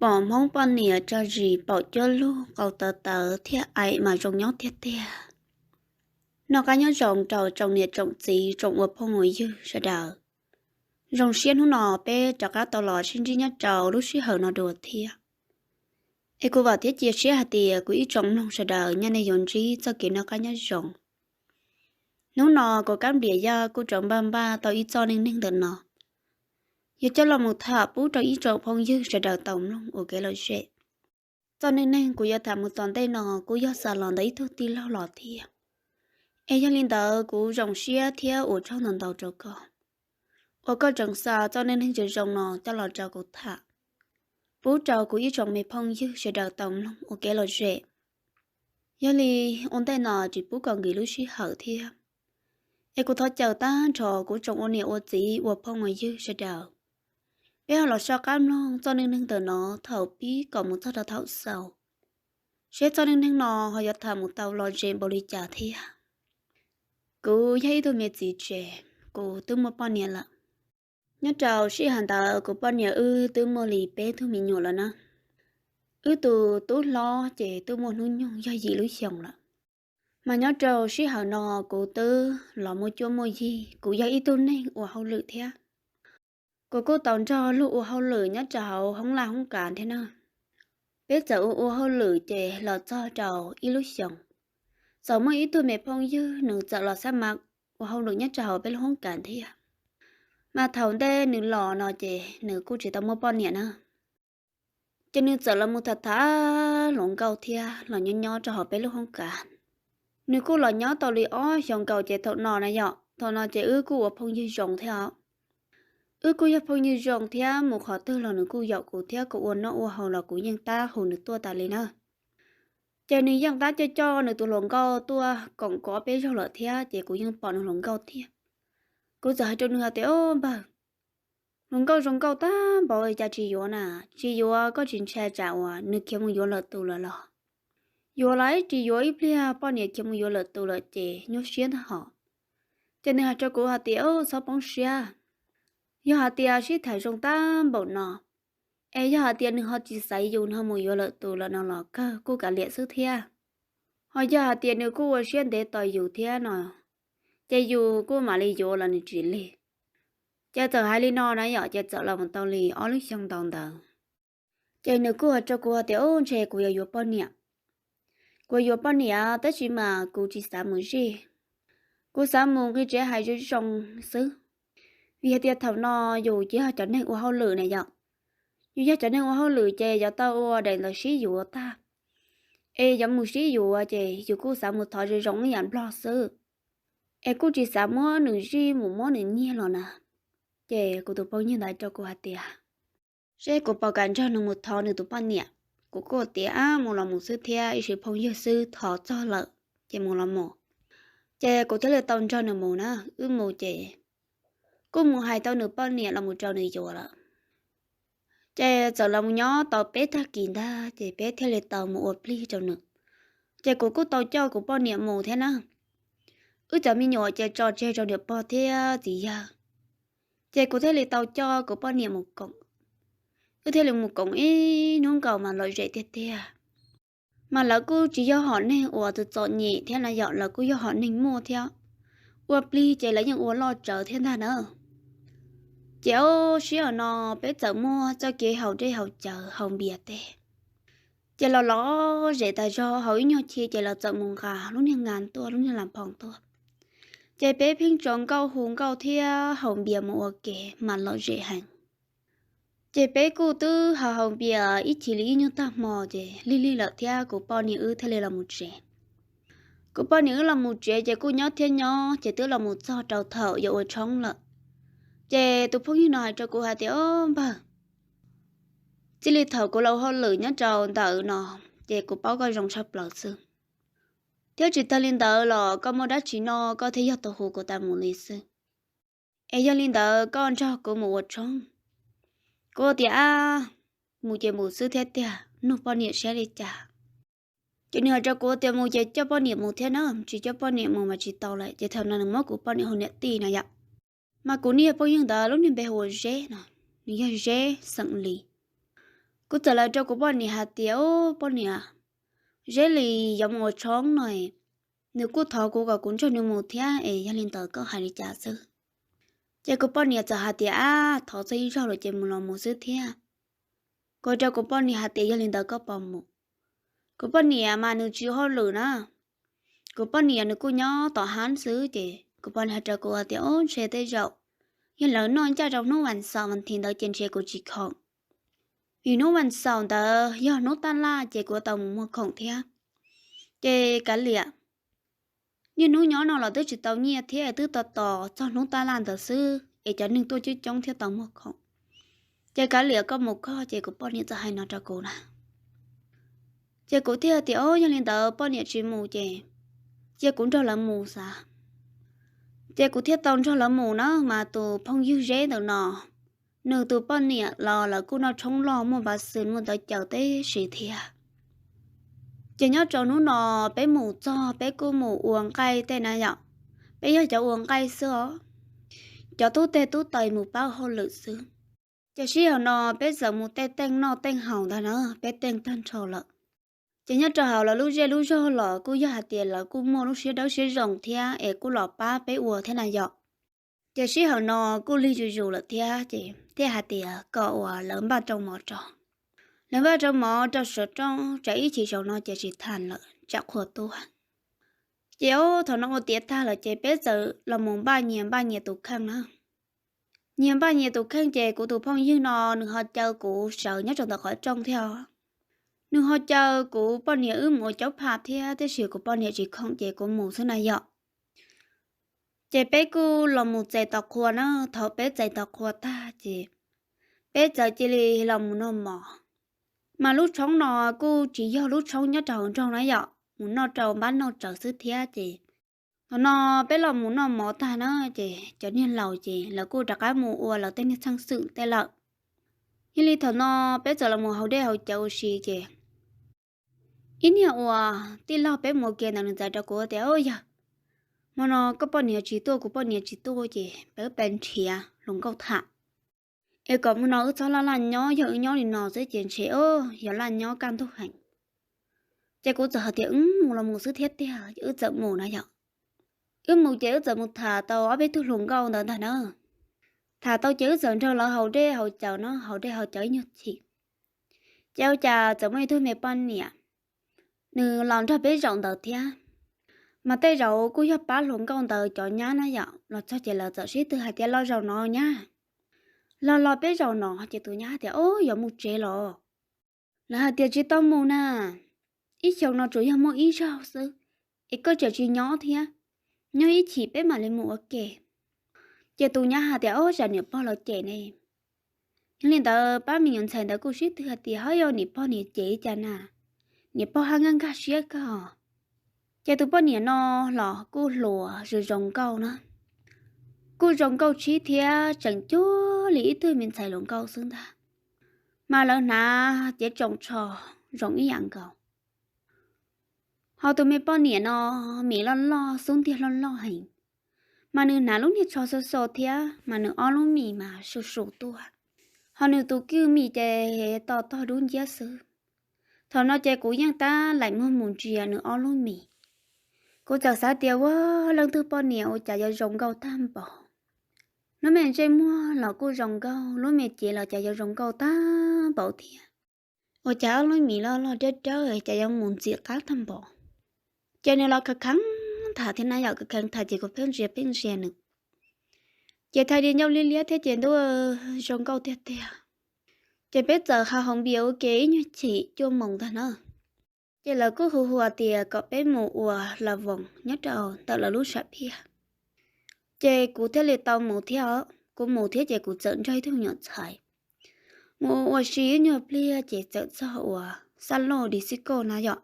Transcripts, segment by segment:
Pom Hmoob poj niam tso zis, pom cuab lug qau tawv tawv thiab aim mas zoo nyob tiag tiag. Noj qab nyob zoo rau tsoom niam tsoom txiv tsoom ua phooj ua ywg sawv daws. Zoo siab hnub no peb rov qab tau los sib ntsib nyob rau lub sij hawm no dua thiab. Es kuv vam thiab cia siab hais tias kuv ib tsoom mloog sawv daws nyob nej yuav ntsib txoj kev noj qab nyob zoo. Hnub no kuv Kab Nplias Yaj kuj rov npaj npaj tau ib txoj neej neeg ntawm no, yuav coj los mus tham pub rau ib tsoom phooj ywg sawv daws tau mloog ua kev lom zem. Txoj neej neeg kuv yuav tham mus tom ntej no kuj yog xa los ntawm ib tug tij laug los thiab. Es yog li ntawd kuv zoo siab thiab ua tsaug ntau ntau rau koj uas koj tseem xa txoj neej neeg zoo zoo no coj los rau kuv tham pub rau kuv ib tsoom me phooj ywg sawv daws tau mloog ua kev lom zem. Yog li ua ntej no tsis pub kom nkim lub sij hawm thiab, es kuv thov caw tag nrho kuv tsoom ua niam ua txiv ua phooj ua ywg sawv daws, peb ho los soj qab mloog txoj neej neeg ntawm no thaum pib kom mus txog rau thaum xaus, seb txoj neej neeg no ho yuav tham mus tau lom zem npaum li cas thiab. Kuv yog ib tug me txiv tsev, kuv twb muaj poj niam lawm. Nyob rau sij hawm ntawd kuv poj niam wb twb muaj li peb tug me nyuam lawm na. Wb tus tub hlob ces twb muaj hnub nyoog yog yim lub xyoos lawm. Mas nyob rau sij hawm no kuv twb los muaj cuab muaj yig, kuv yog ib tug neeg ua hauj lwm thiab. Kuv kuj tau nrog luag ua hauj lwm nyob rau hauv hoob laj hoob kas thiab na. Peb txawm ua ua hauj lwm ces los txog rau ib lub xyoos, txawm muaj ib tug me phooj ywg nws txawm los xab ma ua hauj lwm nyob rau hauv peb lub hoob kas thiab. Mas thaum ntej nws los no ces nws kuj tsis tau muaj poj niam na. Ces nws txawm los mus tham tham hluas nkauj thiab los nyob nyob rau hauv peb lub hoob kas. Nws kuj los nyob tau li ob xyoos nkaus ces thaum no na yom, thaum no ces wb kuj ua phooj ywg zoo thiab os. Wb kuj yog phooj ywg zoo thiab, mus qhov twg los nws kuj yaum kuv thiab, kuv ua noj ua haus los kuv yeej tab hu nws tuaj tas li na. Ces nws yeej tab coj coj nws tus hluas nkauj tuaj koom kuv ob peb zaug lawm thiab, ces kuv yeej pom nws hluas nkauj thiab. Kuv txawm hais rau nws hais tias, Au npawg, hluas nkauj zoo nkauj tag npaum cas tsis yuav na? Tsis yuav koj tsis ntshai tsam uas nws khiav mus yuav lwm tus lawm los? Yuav los tsis yuav ib pliag poj niam khiav mus yuav lwm tus lawm ces nyuaj siab ntag hos. Ces nws hais rau kuv hais tias, Au, txhob poob siab. Yog hais tias sib tham zoo tag npaum no, es yog hais tias nws ho tsis xaiv yus, nws ho mus yuav lwm tus lawm no los kawg kuj kav liam xwb thiab. Ho yog hais tias nws kuj ua siab ntev tos yus thiab no, ces yus kuj mam li yuav los nws tsis lig. Ces txawm hais li no na yom, ces txawm los mus tau li ob lub xyoo ntau ntawd, ces nws kuj hais rau kuv hais tias, Au, ntshe kuv yuav yuav poj niam. Kuv yuav poj niam tab sis mas kuv tsis xav mus zij. Kuv xav mus nqis tsev hais zoo zoo xwb. Vim hais tias thaum no yus ces yog cov neeg ua hauj lwm na yom. Yus yog cov neeg ua hauj lwm ces yuav tau ua daim ntawv sib yuav tag, es yuav mus sib yuav ces yus kuj xav mus thov zoo zoo ib yam nplog xwb, es kuj tsis xav muab nws zij mus muab nws nyiag los na. Ces kuv tus phooj ywg ntawd rau kuv hais tias, Seb kuv puas kam nrog nws mus thov nws tus poj niam. Kuv kuj tias, Ab, mus los mus xwb thiab, ib sim phooj ywg xwb, thov txog lawm ces mus los mus. Ces kuv thiaj li tau nrog nws mus na. Wb mus ces kuj mus hais tau nws poj niam los mus rau nws yuav lawm. Ces txawm los mus nyob tau peb tag kis ntag ces peb thiaj li tau mus ua plig rau nws. Ces kuv kuj tau coj kuv poj niam mus thiab na. Wb cov me nyuam ces tso tseg rau niam pog thiab txiv yawg, ces kuv thiaj li tau coj kuv poj niam mus koom. Wb thiaj li mus koom ib hnub nkaus mas lom zem tiag tiag. Mas lawv kuj tsis yog hom neeg uas txom txom nyem thiab na yom, lawv kuj yog hom neeg muaj thiab. Ua plig ces lawv yeej ua loj tsawv thiab ntag na. Ces ob sij hawm no peb txawm muaj txoj kev haus dej haus cawv haus npias teb. Ces los lom zem tas zog, haus ib nyuag chim ces lawv txawm mus nqa lub niag ngas tuaj, lub niag las phoos tuaj. Ces peb pheej tso nkauj hu nkauj thiab haus npias mus ua ke mas lom zem heev. Ces peb kuj twb haus haus npias ib chim li ib nyuag tag hmo ces lig lig lawm thiab kuv poj niam wb thiaj li los mus tsev. Kuv poj niam wb los mus tsev ces kuj nyob thiab nyob ces twb los mus txog rau thaum yuav ua tshoob lawm. Ces tus phooj ywg no hais rau kuv hais tias, Au npawg, txij li thaum kuv los ua hauj lwm nyob rau ntawm no, ces kuv paub koj zoo tshaj plaws xwb. Thiab tsis tag li ntawd los koj muaj dab tsi no koj thiaj yog tus hu kuv tas mus li xwb. Es yog li ntawd koj nrog kuv mus ua tshoob. Kuv tias, Ab, mus ces mus xwb thiab tiag, nug poj niam saib li cas. Ces nws hais rau kuv tias, Mus ces coj poj niam mus thiab na, tsis coj poj niam mus mas tsis tau lawm. Ces thaum no nws muab kuv poj niam hu niam tij no yom. Mas kuv niag phooj ywg ntawd lub niag npe hu ua Zeb no, nws yog Zeb xeem Lis. Kuv txawm hais rau kuv poj niam hais tias, Ub, poj niam, Zeb li yuav mus ua tshoob no, nws kuj thov kuv kom kuv nrog nws mus thiab es yog li ntawd koj hais li cas xwb? Ces kuv poj niam txawm hais tias, Ab, thov txog ib zaug lawm ces mus los mus xwb thiab. Kuv hais rau kuv poj niam hais tias, Yog li ntawd koj puas mus? Kuv poj niam mas nws tsis ua hauj lwm na. Kuv poj niam nws kuj nyob tom hab xwb ces kuv poj niam hais rau kuv hais tias, Ub, ntshe tej zaum yog lawv noj ncaj rau hnub vas xaum vas thiv ntawd ces ntshe kuv tsis khoom. Vim hnub vas xaum ntawd yog hnub taj laj ces kuv tau mus muag khoom thiab. Ces kav liam, niaj hnub nyob no los twb tsis tau nyiaj thiab, twb tos tos txog hnub taj laj ntawd xwb es cov neeg tuaj coob coob thiab tau muag khoom. Ces kav liam, koj mus koj. Ces kuv poj niam txawm hais no rau kuv na. Ces kuv thiaj tias, Ub, yog li ntawd poj niam tsis mus ces cia kuv nrog lawv mus xav. Ces kuv thiaj tau nrog lawv mus na. Mas tus phooj ywg Zeb ntawm no, nws tus poj niam los lawv kuj noj tshoob loj muaj vav xwm muaj ntawv caws teb si thiab. Ces nyob rau hnub no peb mus txog peb kuj mus ua nqaij tej na yom. Peb yog cov ua nqaij xwb os, cov tub teg tub taws mus pab hauj lwm xwb. Ces sij hawm no peb txawm mus tej teej noj teej haus ntag na, peb teej tag nrho lawm. Ces nyob rau hauv lawv lub zej lub zog los kuj yog hais tias lawv kuj muaj lub siab dawb siab zoo thiab es kuj los pab peb ua thiab na yom. Ces sij hawm no kuj lig zuj zus lawm thiab ces thiaj hais tias kom uas lawv npaj rau mov rau. Lawv npaj rau mov rau saum rooj tsam ib chim zaum no ces tsis tas lawm tsam qhua tuaj. Ces ob thaum no ua tiav tag lawm ces peb txawm los mus npaj nyias npaj nyias tus kheej na. Nyias npaj nyias tus kheej ces kuv tus phooj ywg no nws ho caw kuv sawv nyob rau ntawm qhov rooj thiab. Nws ho caw kuv poj niam wb mus ua caub pham thiab, tiam sis kuv poj niam tsis khoom ces kuv mus xwb na yom. Ces peb kuj los mus txais tau qhua na. Thaum peb txais tau qhua tag ces peb txawm cia li los mus noj mov. Mas lub tshoob no kuj tsis yog lub tshoob nyob rau hauv nroog na yom, mus noj rau npab noj tsawv xwb thiab ces thaum no peb los mus noj mov tag na ces cov niag laus ces lawv kuj rov qab mus ua lawv tej niag txheej xwm tej lawm. Yog li thaum no peb txawm los mus haus dej haus cawv ua si ces ib niag uas tij laug peb mus ua ke ntawd nws txawm rau kuv tias, Yog hmo no koj poj niam tsis tuaj kuv poj niam tsis tuaj ces peb pes nrhiav hluas nkauj tham es kom hmo no wb txhob laj laj nyob, yog wb nyob li no xwb ces ntshe yog laj nyob kaj ntug heev. Ces kuv txawm hais tias, Mus los mus xwb thiab tiag, wb txawm mus na yom. Wb mus ces wb txawm mus tham tau ob peb tug hluas nkauj ntawd ntag na. Tham tau ces wb txawm nrog lawv haus dej haus cawv no, haus dej haus cawv ib nyuag chim. Ces ua cas txawm muaj ib tug me poj niam nws los nrog peb zaum ntawd thiab. Mas tej zaum kuj yog pab hluas nkauj ntawd cov nyab na yom, los txog ces lawv txawm sib tw hais tias, Los zaum no nyab, los los peb zaum no. Ces tus nyab tias, Ob, yuav mus tsev los? Lawv hais tias, Tsis tau mus na, ib xyoos no tsuas yog muaj ib zaug xwb es koj tseem tsis nyob thiab, nyob ib chim peb mam li mus ua ke. Ces tus nyab hais tias, Ob, tsam niam pog los cem ne. Yog li ntawd pab me nyuam ntxhais ntawd kuj sib tw hais tias, Ho yog niam pog niam cem cas na, niam pog haj nkag nkag siab kawg. Ces tus poj niam no los kuj hluas zoo zoo nkauj na, kuj zoo nkauj tshib thiab tseem cuag li ib tug me ntxhais hluas nkauj xwb ntag. Mas lawv hnav cev tsoos tsho zoo ib yam nkaus. Ho tus me poj niam no mis loj loj xub ntiag loj loj heev, mas nws hnav lub niag tsho xo xo thiab mas nws ob lub mis mas su su tuaj. Ho nws tus kwj mis ces to tog dub nciab xwb. Thaum no ces kuv yeej tab laim muag mus ntsia nws ob lub mis. Kuv txawm xav tias, Ua, leej twg poj niam ua cas yuav zoo nkauj tag npaum? Lub me ntsej muag los kuj zoo nkauj, lub me cev los cas yuav zoo nkauj tag npaum thiab? Ua cas ob lub mis loj loj dawb dawb cas yuav mus ntxim qab tag npaum? Ces nws los khav kheev tham thiab na yom, khav kheev tham ces kuv pheej ntsia pheej ntsia nws. Ces thaij li ncauj liab liab thiab ces ntuj, zoo nkauj tiag tiag. Ces peb txawm haus npias ua ke ib nyuag chim cuaj moos ntag na. Ces lawv kuj hu hu tias kom peb mus ua la voos nyob rau ntawm lawv lub sam phiaj. Ces kuv thiaj li tau mus thiab os. Kuv mus thiab ces kuv txawm nrog ib tug me nyuam ntxhais mus ua si ib nyuag pliag ces txawm txog uas xaj loj dim xij koj na yom.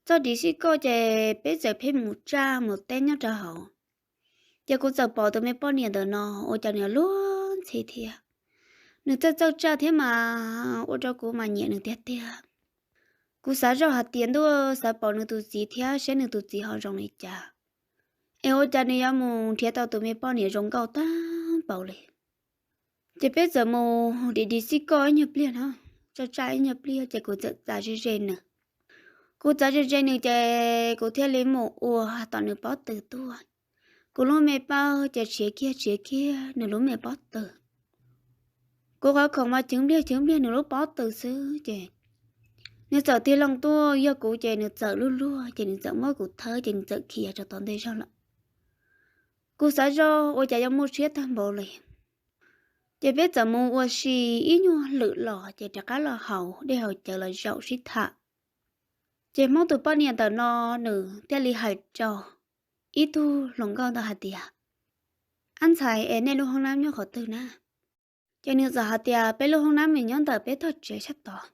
Txog dim xij koj ces peb txawm pheej mus tsaj mus teb nyob rau hauv. Ces kuv txawm pom tus me poj niam ntawm no ua cas nws luag ntxhi thiab. Nws txawj txawj tsaj thiab mas ua rau kuv mas nyiam nws tiag tiag. Kuv xav zoj hais tias ntuj, xav pom nws tus txiv thiab seb nws tus txiv ho zoo li cas, es ua cas nws yuav mus nrhiav tau tus me poj niam zoo nkauj tag npaum li. Ces peb txawm mus dim dim xij koj ib nyuag pliag na. tso tsaj ib nyuag pliag ces kuv txawm txav ze ze nws. Kuv txav ze ze nws ces kuv thiaj li mus ua tom nws pob tw tuaj. Kuv lub me paum ces tshiav kiag tshiav kiag nws lub me pob tw. Kuv qhov khoom mas cheev npliag cheev npliag nws lub pob tw xwb ces nws txawm tig loo tuaj yog kuv ces nws txawm luag luag ces nws txawm muab kuv thawb ces nws txawm khiav rau tom ntej zog lawm. Kuv xav zog ua cas yuav muaj siab tag npaum li. Ces peb txawm mus ua si ib nyuag lwm los ces rov qab los haus dej haus cawv los zaum sib tham. Ces Hmoob tus poj niam ntawm no nws thiaj li hais rau ib tug hluas nkauj ntawd hais tias, Ab ntxhais, es nej lub hoob nab nyob qhov twg na? Ces nws txawm hais tias, Peb lub hoob nab mas nyob ntawm peb tog tsev sab tod.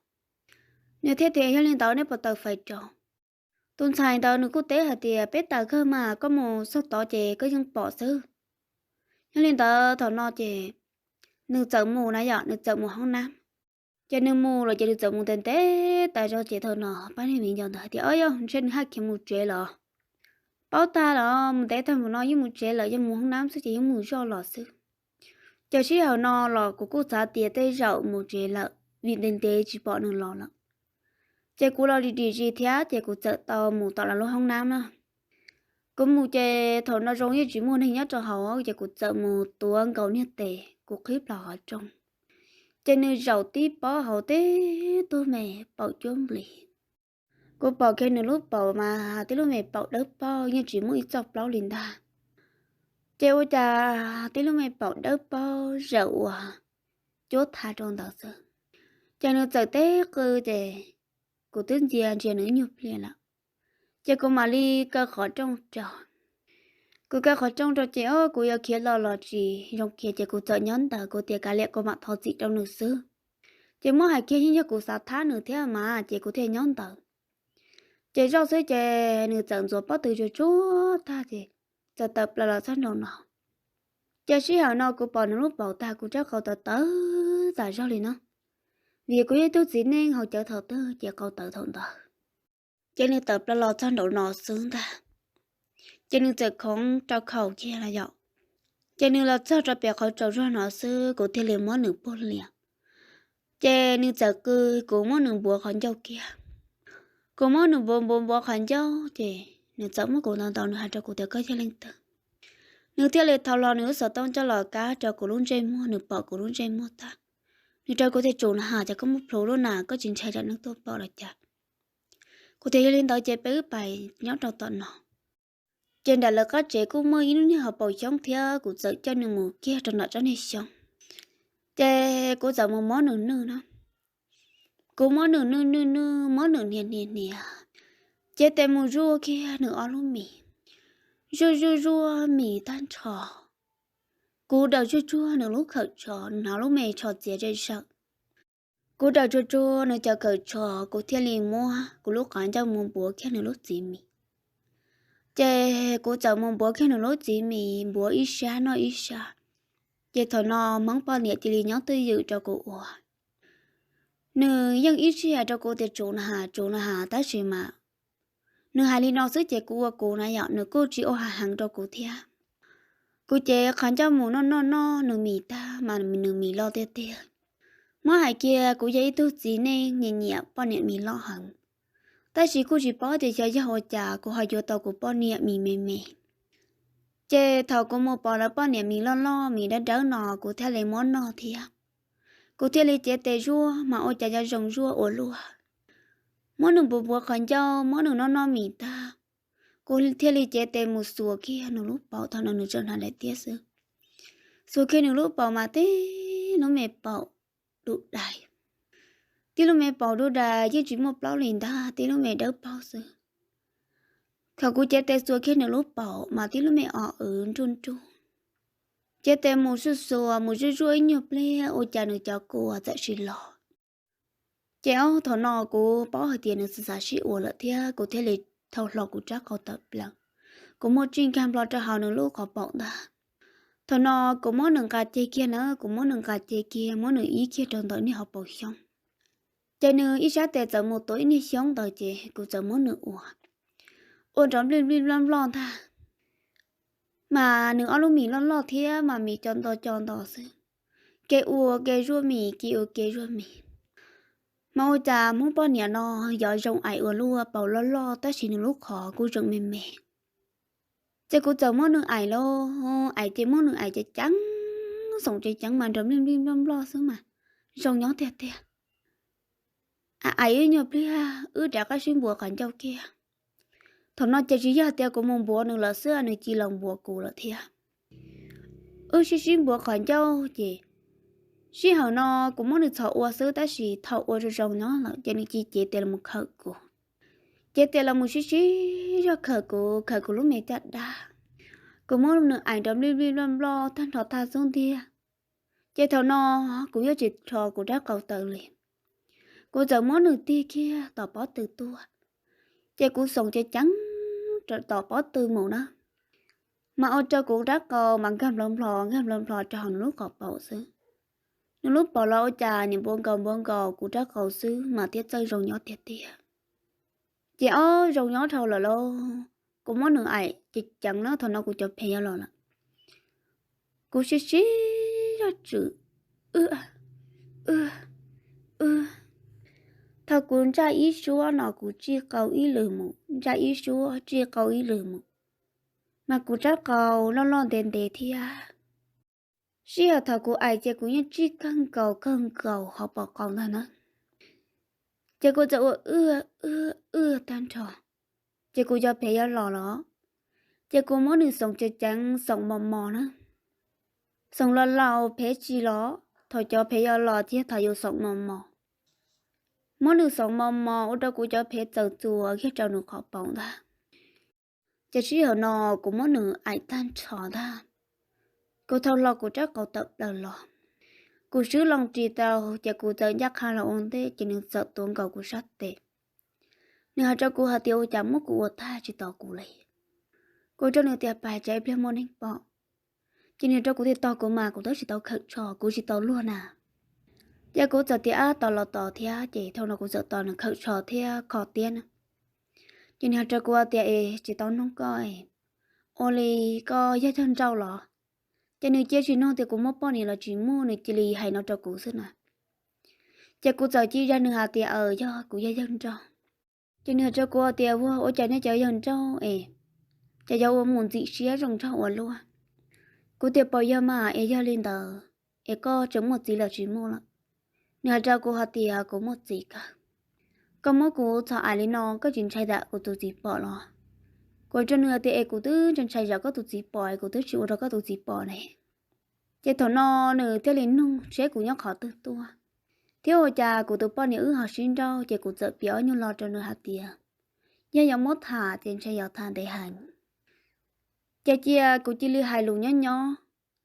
Nws thiaj tias, Yog li ntawd nej puas tau fais rau? Tus ntxhais ntawd nws kuj teb hais tias, Peb tau kawg mas, koj mus txog tod ces koj yeej pom xwb. Yog li ntawd thaum no ces nws txawm mus na yom, nws txawm mus hoob nab. Ces nws mus lawm ces nws txawm mus ntev ntev tas zog ces thaum no pab niag viv ncaus ntawd hais tias, Ob yog ntshe nws haj khiav mus tsev los, paub tag los mus ntev tag mus no yeej mus tsev lawm, yog mus hoob nab xwb ces yeej mus zoj los xwb. Ces sij hawm no los kuv kuj xav tias tej zaum mus tsev lawm vim ntev ntev tsis pom nws los lawm. Ces kuv los dim dim zis thiab ces kuv txawm tau mus tom lawv lub hoob nab na. Kuv mus ces thaum no zoo yeej tsis muaj neeg nyob rau hauv ces kuv txawm mus tuav nkaus niag tes kuv qhib plho qhov rooj. Ces nws zaum tib pob hauv tib tug me paum cuab nplis. Kuv pom kiag nws lub paum mas tib lub me paum dawb paug yeej tsis muaj ib txoj plaub li ntag. Ces ua cas tib lub me paum dawb paug zaum ua cuab tha rau ntawd xwb. Ces nws txawm teb qw ces kuv twb ntsia ntsia nws ib nyuag pliag lawm. Ces kuv mam li kaw qhov rooj rau. Kuv kaw qhov rooj rau ces o kuv yuav khiav los los tsis zoo khiav ces kuv txawm nyob ntawd, kuv tias kav liam kuv mam thov txim rau nws xwb. Ces muab hais kiag yeej yog kuv xav thab nws thiab mas ces kuv thiaj nyob ntawd. Ces zoj xwb ces nws txawm ntxuav pob tw tsuag tsuag tag ces txawm tawm plaws los txog nraum no. Ces sij hawm no kuv pom nws lub paum tag kuv rab qau tawv tawv tas zog li no, vim kuv yog ib tug txiv neej haus cawv thaum twg ces qau tawv thaum ntawd. Ces nws tawm plaws los txog nraum no xwb ntag. Ces nws txawm khoov rau khaum kiag los yom. Ces nws los txog rau pem qhov tsaus zog no xwb kuv thiaj li muab nws puag lias. Ces nws txawm qw, kuv muab nws npuav qhov ncauj kiag. Kuv muab nws npuav npuav npuav qhov ncauj ces nws txawm muab kuv ntaus ntaus, nws hais rau kuv tias koj yog leej twg. Nws thiaj li thau hlo nws lub xov tooj coj los kab rau kuv lub ntsej muag, nws pom kuv lub ntsej muag tag, nws rau kuv tias tsum na has, ces koj muab plhuav lub na, koj tsis ntshai tsam neeg tuaj pom los cas? Kuv tias yog li ntawd ces peb wb pais nyob rau tom no. Ces nram lawv qab tsev kuj muaj ib lub niag hauv paus xyoob thiab, kuv txawm coj nws mus kiag rau nram tsob niag xyoob. Ces kuv txawm mus muab nws nwj no. Kuv muab nws nwj nwj nwj, muab nws hnia hnia hnia, cev tes mus zuaj kiag nws ob lub mis. Zuaj zuaj zuaj mis tag nrho, kuv daws tsuag tsuag nws lub khawm tsho, nws hnav lub me tsho txiav zej zawm. Kuv daws tsuag tsuag nws cov khawm tsho, kuv thiaj li muab kuv lub qhov ncauj mus npuav kiag nws lub txiv mis. Ces kuv txawm mus npuav kiag nws lub txiv mis, npuav ib sab noj ib sab. Ces thaum no Hmoob poj niam cia li nyob twj ywm rau kuv ua. Nws yeej ib txhis hais rau kuv tias tsum na has, tsum na has, tab sis mas nws hais li no xwb ces kuv ua kuv na yom, nws kuj tsis ua ha heev rau kuv thiab. Kuv cev qhov ncauj mus noj noj noj nws mis tag mas nws mis loj tiag tiag. Muab hais kiag kuv yog ib tug txiv neej nyiam nyiam poj niam mis loj heev, tab sis kuj tsis paub tias xyov yog ua cas kuv ho yuav tau kuv poj niam mis me me. Ces thaum kuv mus pom lawv poj niam mis loj loj mis dawb dawb no kuv thiaj li muab noj thiab. Kuv thiaj li cev tes zuaj mas ua cas yuav zoo zuaj ua luaj. Muab nws npuav npuav qhov ncauj, muab nws noj noj mis tag, kuv thiaj li cev tes mus xuas kiag nws lub paum, thaum no nws tseem hnav daim tiab xwb. Xuas kiag nws lub paum mas tib lub me paum dub dais. Tib lub me paum dub dais yeej tsis muaj plaub li ntag, tib lub me dawb paug xwb. Thaum kuv cev tes xuas kiag nws lub paum mas tib lub me o w nruj nruj. Cev tes mus xuj xuas mus zuj zuaj ib nyuag pliag ua cas nws cov kua txawm sis los. Ces ob thaum no kuv paub hais tias nws txawm xav sib ua lawm thiab kuv thiaj li thau hlo kuv rab qau tawm plaws. Kuv muab tsij nkag nplo rau hauv nws lub qhov paum ntag. Thaum no kuv muab nws nqa ceg kiag na, kuv muab nws nqa ceg kiag, muab nws ib kiag rau ntawm niag hauv paus xyoob. Ces nws ib sab tes txawm mus tuav ib niag xyoob ntawd ces kuv txawm muab nws ua, ua nrov nplij nplij nploj nploj ntag. Mas nws ob lub mis loj loj thiab mas mis co nto co nto xwb. Kev ua kev zuaj mis, kev ua kev zuaj mis. Mas ua cas Hmoob poj niam no yog zoo aim ua luaj, paus loj loj tab sis nws lub qhov kuj zoo me me. Ces kuv txawm muab nws aim lauj, aim ces muab nws aim ces ceev, xoom ces ceev mas nrov nplij nplij nploj nploj xwb mas zoo nyob tiag tiag. Aim ib nyuag pliag wb rov qab sib npuav qhov ncauj kiag. Thaum no ces tsis yog tias kuv mus npuav nws lawm xwb, nws cia li los npuav kuv lawm thiab. Wb sib sib npuav qhov ncauj ces sij hawm no kuv muab nws txhom ua xwb tab sis thaum ua zoo zoo nyob lawm ces nws cia li cev tes los khawm kuv. Cev tes los mus sib sib zog khawm kuv, khawm kuv lub me caj dab. Kuv muab nws aim nrov nplij nplij nploj nploj tag nrho tag xub ntiag. Ces thaum no kuv yeej tsis rho kuv rab qau tawm li. Kuv txawm muab nws tig kiag tom pob tw tuaj, ces kuv xoom ceev ceev tom pob tw mus na, mas ua rau kuv rab qau mas nkag nplho nplho nkag nplho nplho rau hauv nws lub qhov paum xwb. Nws lub paum los ua cas nim npuav nkaus npuav nkaus kuv rab qau xwb mas thiaj txawj zoo nyob tiag tiag. Ces ob zoo nyob dhau lawm lauj, kuv muab nws aim ceev ceev na, thaum no kuv cov phem yuav los lawm. Kuv sib sib zog tswm, wb, wb, wb. Thaum kuv ntsaj ib suab no kuv tsij qau ib lwm mus, ntsaj ib suab tsij qau ib lwm mus, mas kuv rab qau loj loj ntev ntev thiab. Sij hawm thaum kuv aim ces kuv yeej tsij kawg nkaus kawg nkaus hauv paus qau ntag na. Ces kuv txawm ua wb, wb, wb tag nrho, ces kuv cov phem yuav los lawm. Ces kuv muab nws xoom ceev ceev, xoom mos mos na. Xoom laus laus phem tsis los, thaum cov phem yuav los ces yog thaum yus xoom mos mos. Muab nws xoom mos mos ua rau kuv cov phem txawm txuas kiag rau nws qhov paum ntag. Ces sij hawm no kuv muab nws aim tag nrho ntag. Kuv thau hlo kuv rab qau tawm plaws los, kuv swb loo ris tau ces kuv txawm ncaj qha los ua ntej ces nws txawm tuav nkaus kuv sab tes. Nws hais rau kuv hais tias ua cas muab kuv ua tag tsis tos kuv li. Kuv rau nws tias pab tsam ib pliag muaj neeg pom. Ces nws hais rau kuv tias tos kuv mas kuv twb tsis tau khawm tsho, kuv tsis tau luag na. Ces kuv txawm tias ab tos los tos thiab, ces thaum no kuv txawm tos nws khawm tsho thiab kho tiab na. Ces nws hais rau kuv tias es tsis tau nug koj, ua li koj yog yawg nrauj los? Ces nws cia tsis nug tias kuv muaj poj niam los tsis muaj, nws cia li hais no rau kuv xwb na. Ces kuv txawm cia zaj nws hais tias aws yog kuv yog yawg nrauj. Ces nws hais rau kuv tias ua ua cas nej cov yawg nrauj es cas yuav ua mus ntxim siab zoo nraug ua luaj. Kuv tias puas yog mas es yog li ntawd es koj tseem muaj txiv los tsis muaj lawm? Nws hais rau kuv hais tias kuv muaj txiv kawg. Koj muab kuv txhom aim li no koj tsis ntshai tsam kuv tus txiv pom los? Kuv rau nws tias es kuv twb ntshai tsam koj tus txiv pom es kuv twb tsis ua rau koj tus txiv pom ne. Ces thaum no nws thiaj li nug seb kuv nyob qhov twg tuaj, thiab ua cas kuv tus poj niam wb ho sib nrauj. Ces kuv txawm piav ob nyuag lo rau nws hais tias yog yuav muab tham ces ntshe yuav tham ntev heev. Ces cia kuv cia li hais lus nyob nyob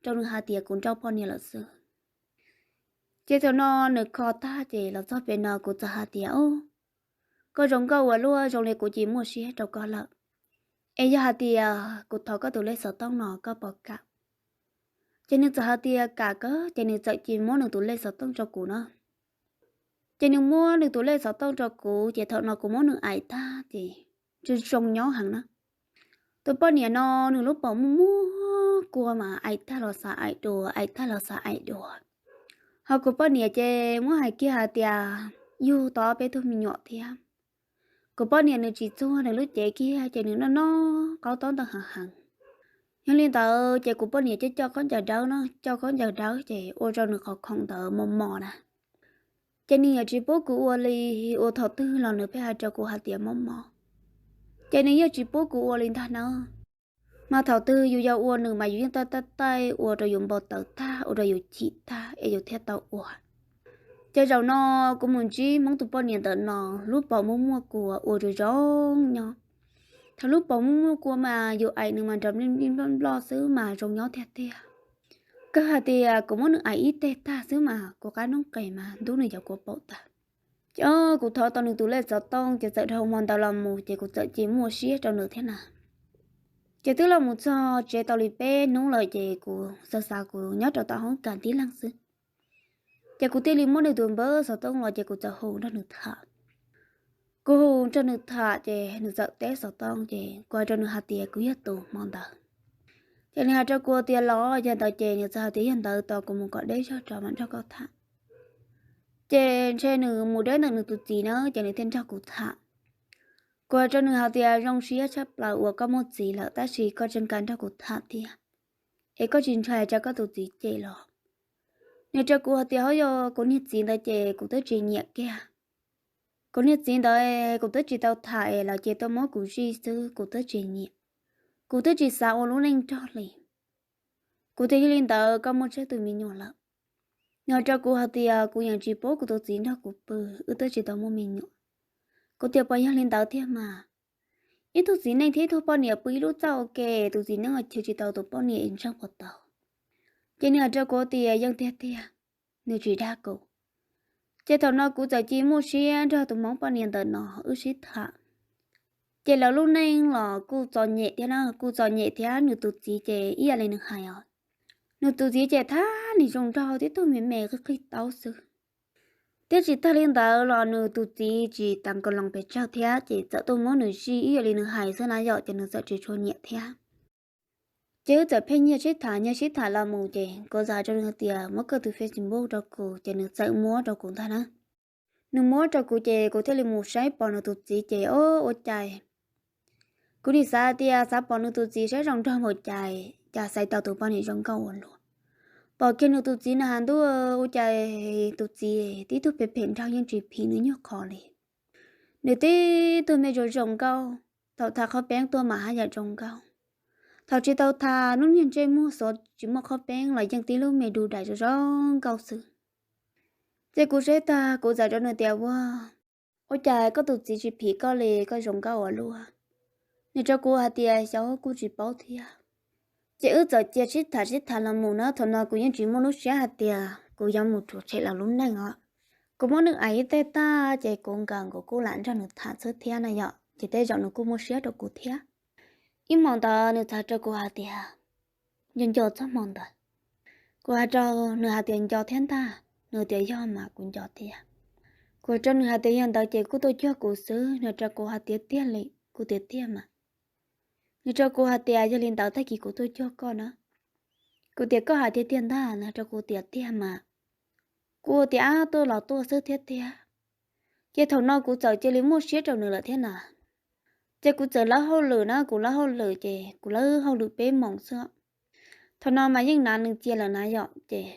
rau nws hais tias kuv nrauj poj niam lawm xwb. Ces thaum no nws kho tag ces los txog pem no kuv txawm hais tias o, koj zoo nkauj ua luaj, zoo li kuv cia li muaj siab rau koj lawm. Es yog hais tias kuv thov koj tus lej xov tooj no koj puas kam? Ces nws txawm hais tias kam kawg, ces nws txawm cia li muab nws tus lej xov tooj rau kuv na. Ces nws muab nws tus lej xov tooj rau kuv ces thaum no kuv muab nws aim tag ces zoo zoo nyob heev na. Tus poj niam no nws lub paum muaj muaj kua mas aim tag los xav aim dua, aim tag los xav aim dua. Ho kuv poj niam ces muab hais kiag hais tias yug tau peb tug me nyuam thiab. Kuv poj niam nws tsis txuag nws lub cev kiag ces nws noj noj qaub taub ntawv heev heev. Yog li ntawd ces kuv poj niam coj coj khaub ncaws dawb no, coj khaub ncaws dawb ces ua rau nws qhov khoom ntawd mos mos na. Ces nws yuav tsis pub kuv ua li, ua thaum twg los nws pheej hais rau kuv hais tias mos mos. Ces nws yeej tsis pub kuv ua li ntag na. Mas thaum twg yus yog ua nws mas yus yeej taij taij taij ua rau yus npau taws tag, ua rau yus chim tag es yus thiaj tau ua. Ces zaum no kuv mus ntsib Hmoob tus poj niam ntawm no, lub paum muaj muaj kua ua zoo zoo nyob. Thaum lub paum muaj muaj kua mas yus aim nws mas nrov nplij nplij nploj nploj xwb mas zoo nyob tiag tiag. Kawg hais tias kuv muab nws aim ib teg tag xwb mas kuv qab noob qes mas ntub nws cov kua paum tag. Ces kuv thov tau nws tus lej xov tooj ces txawm dhau hmo ntawd los mus ces kuv txawm cia li muaj siab rau nws thiab na. Ces twb los mus txog tsev tau li peb hnub lawm ces kuv xav xav kuv nyob rau tom hoob kas tib leeg xwb. Ces kuv thiaj li muab nws tus npawb xov tooj los ces kuv txawm hu nrog nws tham. Kuv hu nrog nws tham ces nws txawm teb xov tooj ces kuv hais rau nws hais tias kuv yog tus hmo ntawd. Ces nws hais rau kuv tias los yog ntawd ces nws txawm hais tias yog ntawd tos kuv mus kom deb zog tso mam nrog koj tham. Ces ntshe nws mus deb ntawm nws tus txiv na, ces nws thiaj nrog kuv tham. Kuv hais rau nws hais tias zoo siab tshaj plaws uas koj muaj txiv lawm, tab sis koj tseem kam nrog kuv tham thiab, es koj tsis ntshai tsam koj tus txiv cem los? Nws rau kuv hais tias, hauv yog kuv niag txiv ntawd ces kuv twb tsis nyiam kiag. Kuv niag txiv ntawd kuv twb tsis tau tham es lawv cia tuaj muab kuv zij xwb, kuv twb tsis nyiam. Kuv twb tsis xav ua lub neej nrog li. Kuv tias yog li ntawd koj muaj tsawg tus me nyuam lawm? Nws hais rau kuv hais tias kuv yeej tsis pub kuv tus txiv nrog kuv pw, wb twb tsis tau muaj me nyuam. Kuv tias puas yog li ntawd tiag mas? Ib tug txiv neej thiab ib tug poj niam pw ib lub txaj ua ke, tus txiv neej ua chwv tsis tau tus poj niam es ntseeg puas tau? Ces nws hais rau kuv tias yeej tiag tiag, nws tsis dag kuv. Ces thaum no kuv txawm cia muaj siab nrog tus hmoob poj niam ntawm no wb sib tham. Ces lawv lub neej los kuj txom nyem thiab na, kuj txom nyem thiab, nws tus txiv ces ib yam li nws hais os. Nws tus txiv ces thab nim zoo nraug, tib tug me me qig qig taub xwb. Thiab tsis tag li ntawd los nws tus txiv tsis tas nkaus los pes tsawg thiab, ces txawm tuaj muab nws zij ib yam li nws hais xwb na yom, ces nws txawm tsis tshua nyiam thiab. Ces wb txawm pheej nyiag sib tham, nyiag sib tham los mus, ces kuv txawm hais rau nws tias muab koj tus Facebook rau kuv, ces nws txawm muab rau kuv ntag na. Nws muab rau kuv ces kuv thiaj li mus saib pom nws tus txiv ces o, ua cas kuv nim xav tias xav pom nws tus txiv saib zoo nraug npaum cas, cas xaiv tau tus poj niam zoo nkauj ua luaj. Pom kiag nws tus txiv na has ntuj, ua cas tus txiv tib tug phem phem nraug yeej tsis phim nws nyuag qho li. Nws tib tug me zoo zoo nkauj, thaum tha qhaub peeb tuaj mas haj yam zoo nkauj. Thaum tsis tau tha, lub niag ntsej muag xuav tsis muaj qhaub peeb los yeej tib lub me du dais zoo zoo nkauj xwb. Ces kuv saib tag kuv txawm rau nws tias, ua, ua cas koj tus txiv tsis phim koj li, koj zoo nkauj ua luaj? Nws rau kuv hais tias xyov, kuj tsis paub thiab. Ces wb txawm cia sib tham sib tham los mus na, thaum no kuv yeej tsis muaj lub siab hais tias kuv yuav mus rhuav tshem lawv lub neej os. Kuv muab nws aim ib teg tag ces kuv nkawd kuv kuj lam nrog nws tham xwb thiab na yom, ces tej zaum nws kuj muaj siab rau kuv thiab. Ib hmos ntawd nws txawm rau kuv hais tias, nco nco txog hmo ntawd? Kuv hais rau nws hais tias nco thiab ntag, nws tias yog mas kuv nco tiag. Kuv hais rau nws hais tias yog ntawd ces kuj tuaj cuag kuv xwb, nws rau kuv hais tias tiag li, kuv tias tiag mas. Nws rau kuv hais tias yog li ntawd tag kis kuv tuaj cuag koj na. Kuv tias koj hais tiag tiag ntag, nws rau kuv tias tiag mas. Kuv tias ab, tuaj los tuaj xwb thiab tiag. Ces thaum no kuv txawm cia li muaj siab rau nws lawm thiab na. Ces kuv txawm lawb hauj lwm na, kuv lawb hauj lwm ces kuv lawb hauj lwm peb moos xwb. Thaum no mas yeej hnav nws cia lawm na yom, ces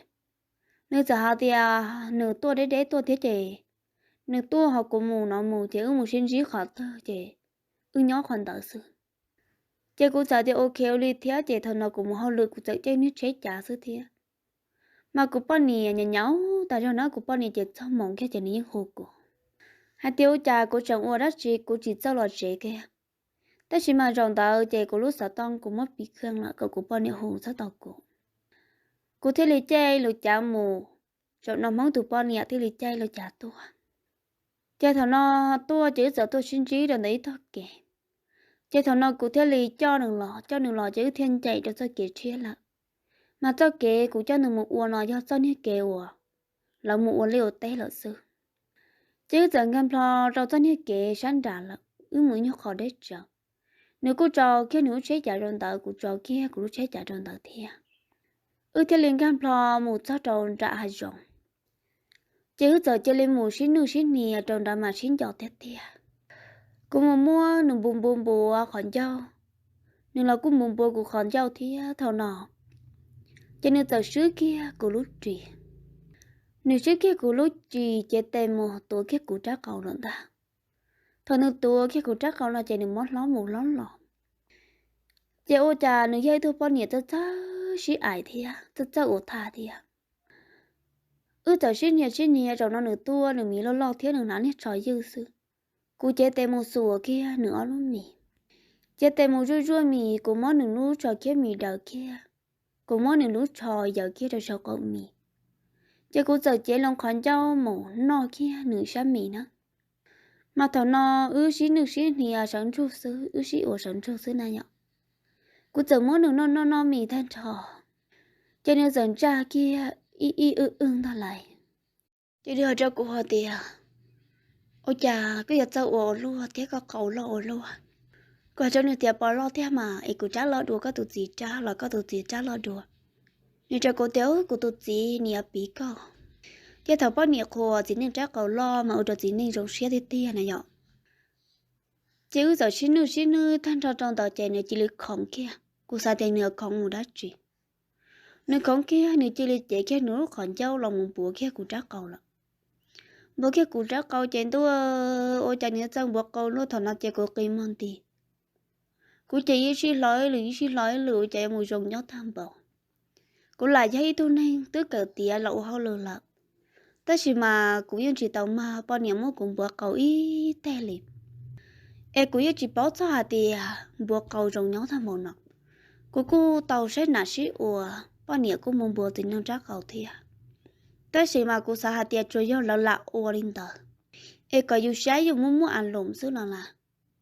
nws txawm hais tias nws tuaj deb deb tuaj thiab ces nws tuaj ho kuv mus no mus ces wb mus sib ntsib qhov twg ces wb nyob qhov ntawd xwb. Ces kuv txawm tias ok ua li thiab, ces thaum no kuv mus hauj lwm kuv txawm caij niag tsheb cav xwb thiab. Mas kuv poj niam nyaum nyaum tas zog na, kuv poj niam ces txog moos kiag ces nws yeej hu kuv hais tias ua cas kuv tseem ua dab tsi kuv tsis txawj los tsev kiag. Tab sis mas zaum ntawd ces kuv lub xov tooj kuv muab piv kheej lawm kom kuv poj niam hu txhob tau kuv. Kuv thiaj li caij lub cav mus, zaum no Hmoob tus poj niam thiaj li caij lub cav tuaj. Ces thaum no tuaj ces wb txawm tuaj sib ntsib rau ntawm ib tog kev. Ces thaum no kuv thiaj li coj nws los, coj nws los ces wb thiaj ncaim rau txoj kev tshiab lawm. Mas txoj kev kuv coj nws mus ua no yog txoj niag kev uas lawv mus ua liaj ua teb lawm xwb. Ces wb txawm nkag nplho rau txoj niag kev sab nram lawm, wb mus nyuag qhov deb tsawv. Nws kuj tso kiag nws lub tsheb cav rau ntawd, kuv tso kiag kuv lub tsheb cav rau ntawd thiab. Wb thiaj li nkag nplho mus txog rau nram hav zoov. Ces wb txawm cia li mus sib nwj sib hnia rau nrad mas sib nco tiag tiag. Kuv mus muab nws npu npu npuav qhov ncauj, nws los kuj npu npuav kuv qhov ncauj thiab thaum no. Ces nws txawm swb kiag kuv lub ris. Nws swb kiag kuv lub ris cev tes mus tuav kiag kuv rab qau lawm ntag. Thaum nws tuav kiag kuv rab qau no ces nws muab hlob mus hlob los. Ces ua cas nws yog ib tug poj niam txawj txawj sib aim thiab txawj txawj ua thaj thiab. Wb txawm sib hnia sib hnia, zaum no nws tuaj nws mis loj loj thiab nws hnav niag tsho ywj xwb. Kuv cev tes mus xuas kiag nws ob lub mis. Cev tes mus zuaj zuaj mis, kuv muab nws lub tsho khiab mis daws kiag. Kuv muab nws lub tsho yaws kiag rau saum qaum mis. Ces kuv txawm cev loo qhov ncauj mus noj kiag nws sab mis na. Mas thaum no wb sib nwj sib hnia sawv ntsug xwb, wb sib ua sawv ntsug xwb na yom. Kuv txawm muab nws noj noj noj mis tag nrho, ces nws txawm ntsaj kiag ib ib wj wj ntog lais. Ces nws hais rau kuv hais tias, ua cas koj yuav txawj ua ua luaj thiab koj qau loj ua luaj? Kuv hais rau nws tias, pos loj thiab mas, es kuv rab loj dua koj tus txiv rab los koj tus txiv rab loj dua? Nws rau kuv tias, kuv tus txiv nws yuav piv koj. Ces thaum poj niam qhuas txiv neej rab qau loj mas ua rau txiv neej zoo siab tiag tiag na yom. Ces wb txawm sib nwj sib nwj tag nrho rau ntawd ces nws cia li khoov kiag, kuv xav tias nws khoov mus dab tsi. Nws khoov kiag nws cia li cev kiag nws lub qhov ncauj los mus npuav kiag kuv rab qau lawm. Npuav kiag kuv rab qau ces ntuj, ua cas nws txawj npuav qau luaj thaum no ces kuv qi muag nti. Kuv ces ib sij hlo ib lwm ib sij hlo ib lwm ua cas yuav mus zoo nyob tag npaum. Kuv lam yog ib tug neeg twb kawm tiav los ua hauj lwm lawm, tab sis mas kuv yeej tsis tau mag poj niam muab kuv npuav qau ib teg li. Es kuv yeej tsis paub txog hais tias npuav qau zoo nyob tag npaum no. Kuv kuj tau saib nam sib ua, poj niam kuj mus npuav txiv neej rab qau thiab, tab sis mas kuv xav hais tias tsuas yog lawv lam ua li ntawd, es kom yus saib yus muaj muaj a loos xwb no las.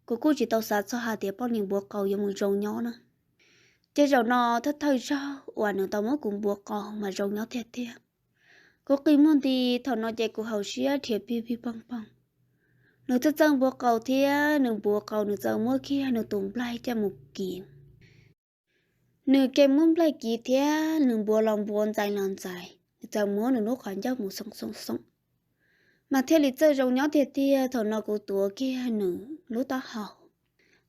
Kuv kuj tsis tau xav txog hais tias poj niam npuav qau yuav mus zoo nyob na. Ces zaum no thawj thawj zaug uas nws tau muab kuv npuav qau mas zoo nyob tiag tiag. Kuv qi muag nti, thaum no ces kuv hauv siab rhiav pig pig poog poog. Nws txawj txawj npuav qau thiab nws npuav qau nws txawj muab kiag nws tus nplaig coj mus kiv. Nws ke muab nplaig kiv thiab nws npuav los npuav ntxais los ntxais, nws txawm muab nws lub qhov ncauj mus xoom xoom xoom, mas thiaj li txawj zoo nyob tiag tiag. Thaum no kuv tuav kiag nws lub taub hau,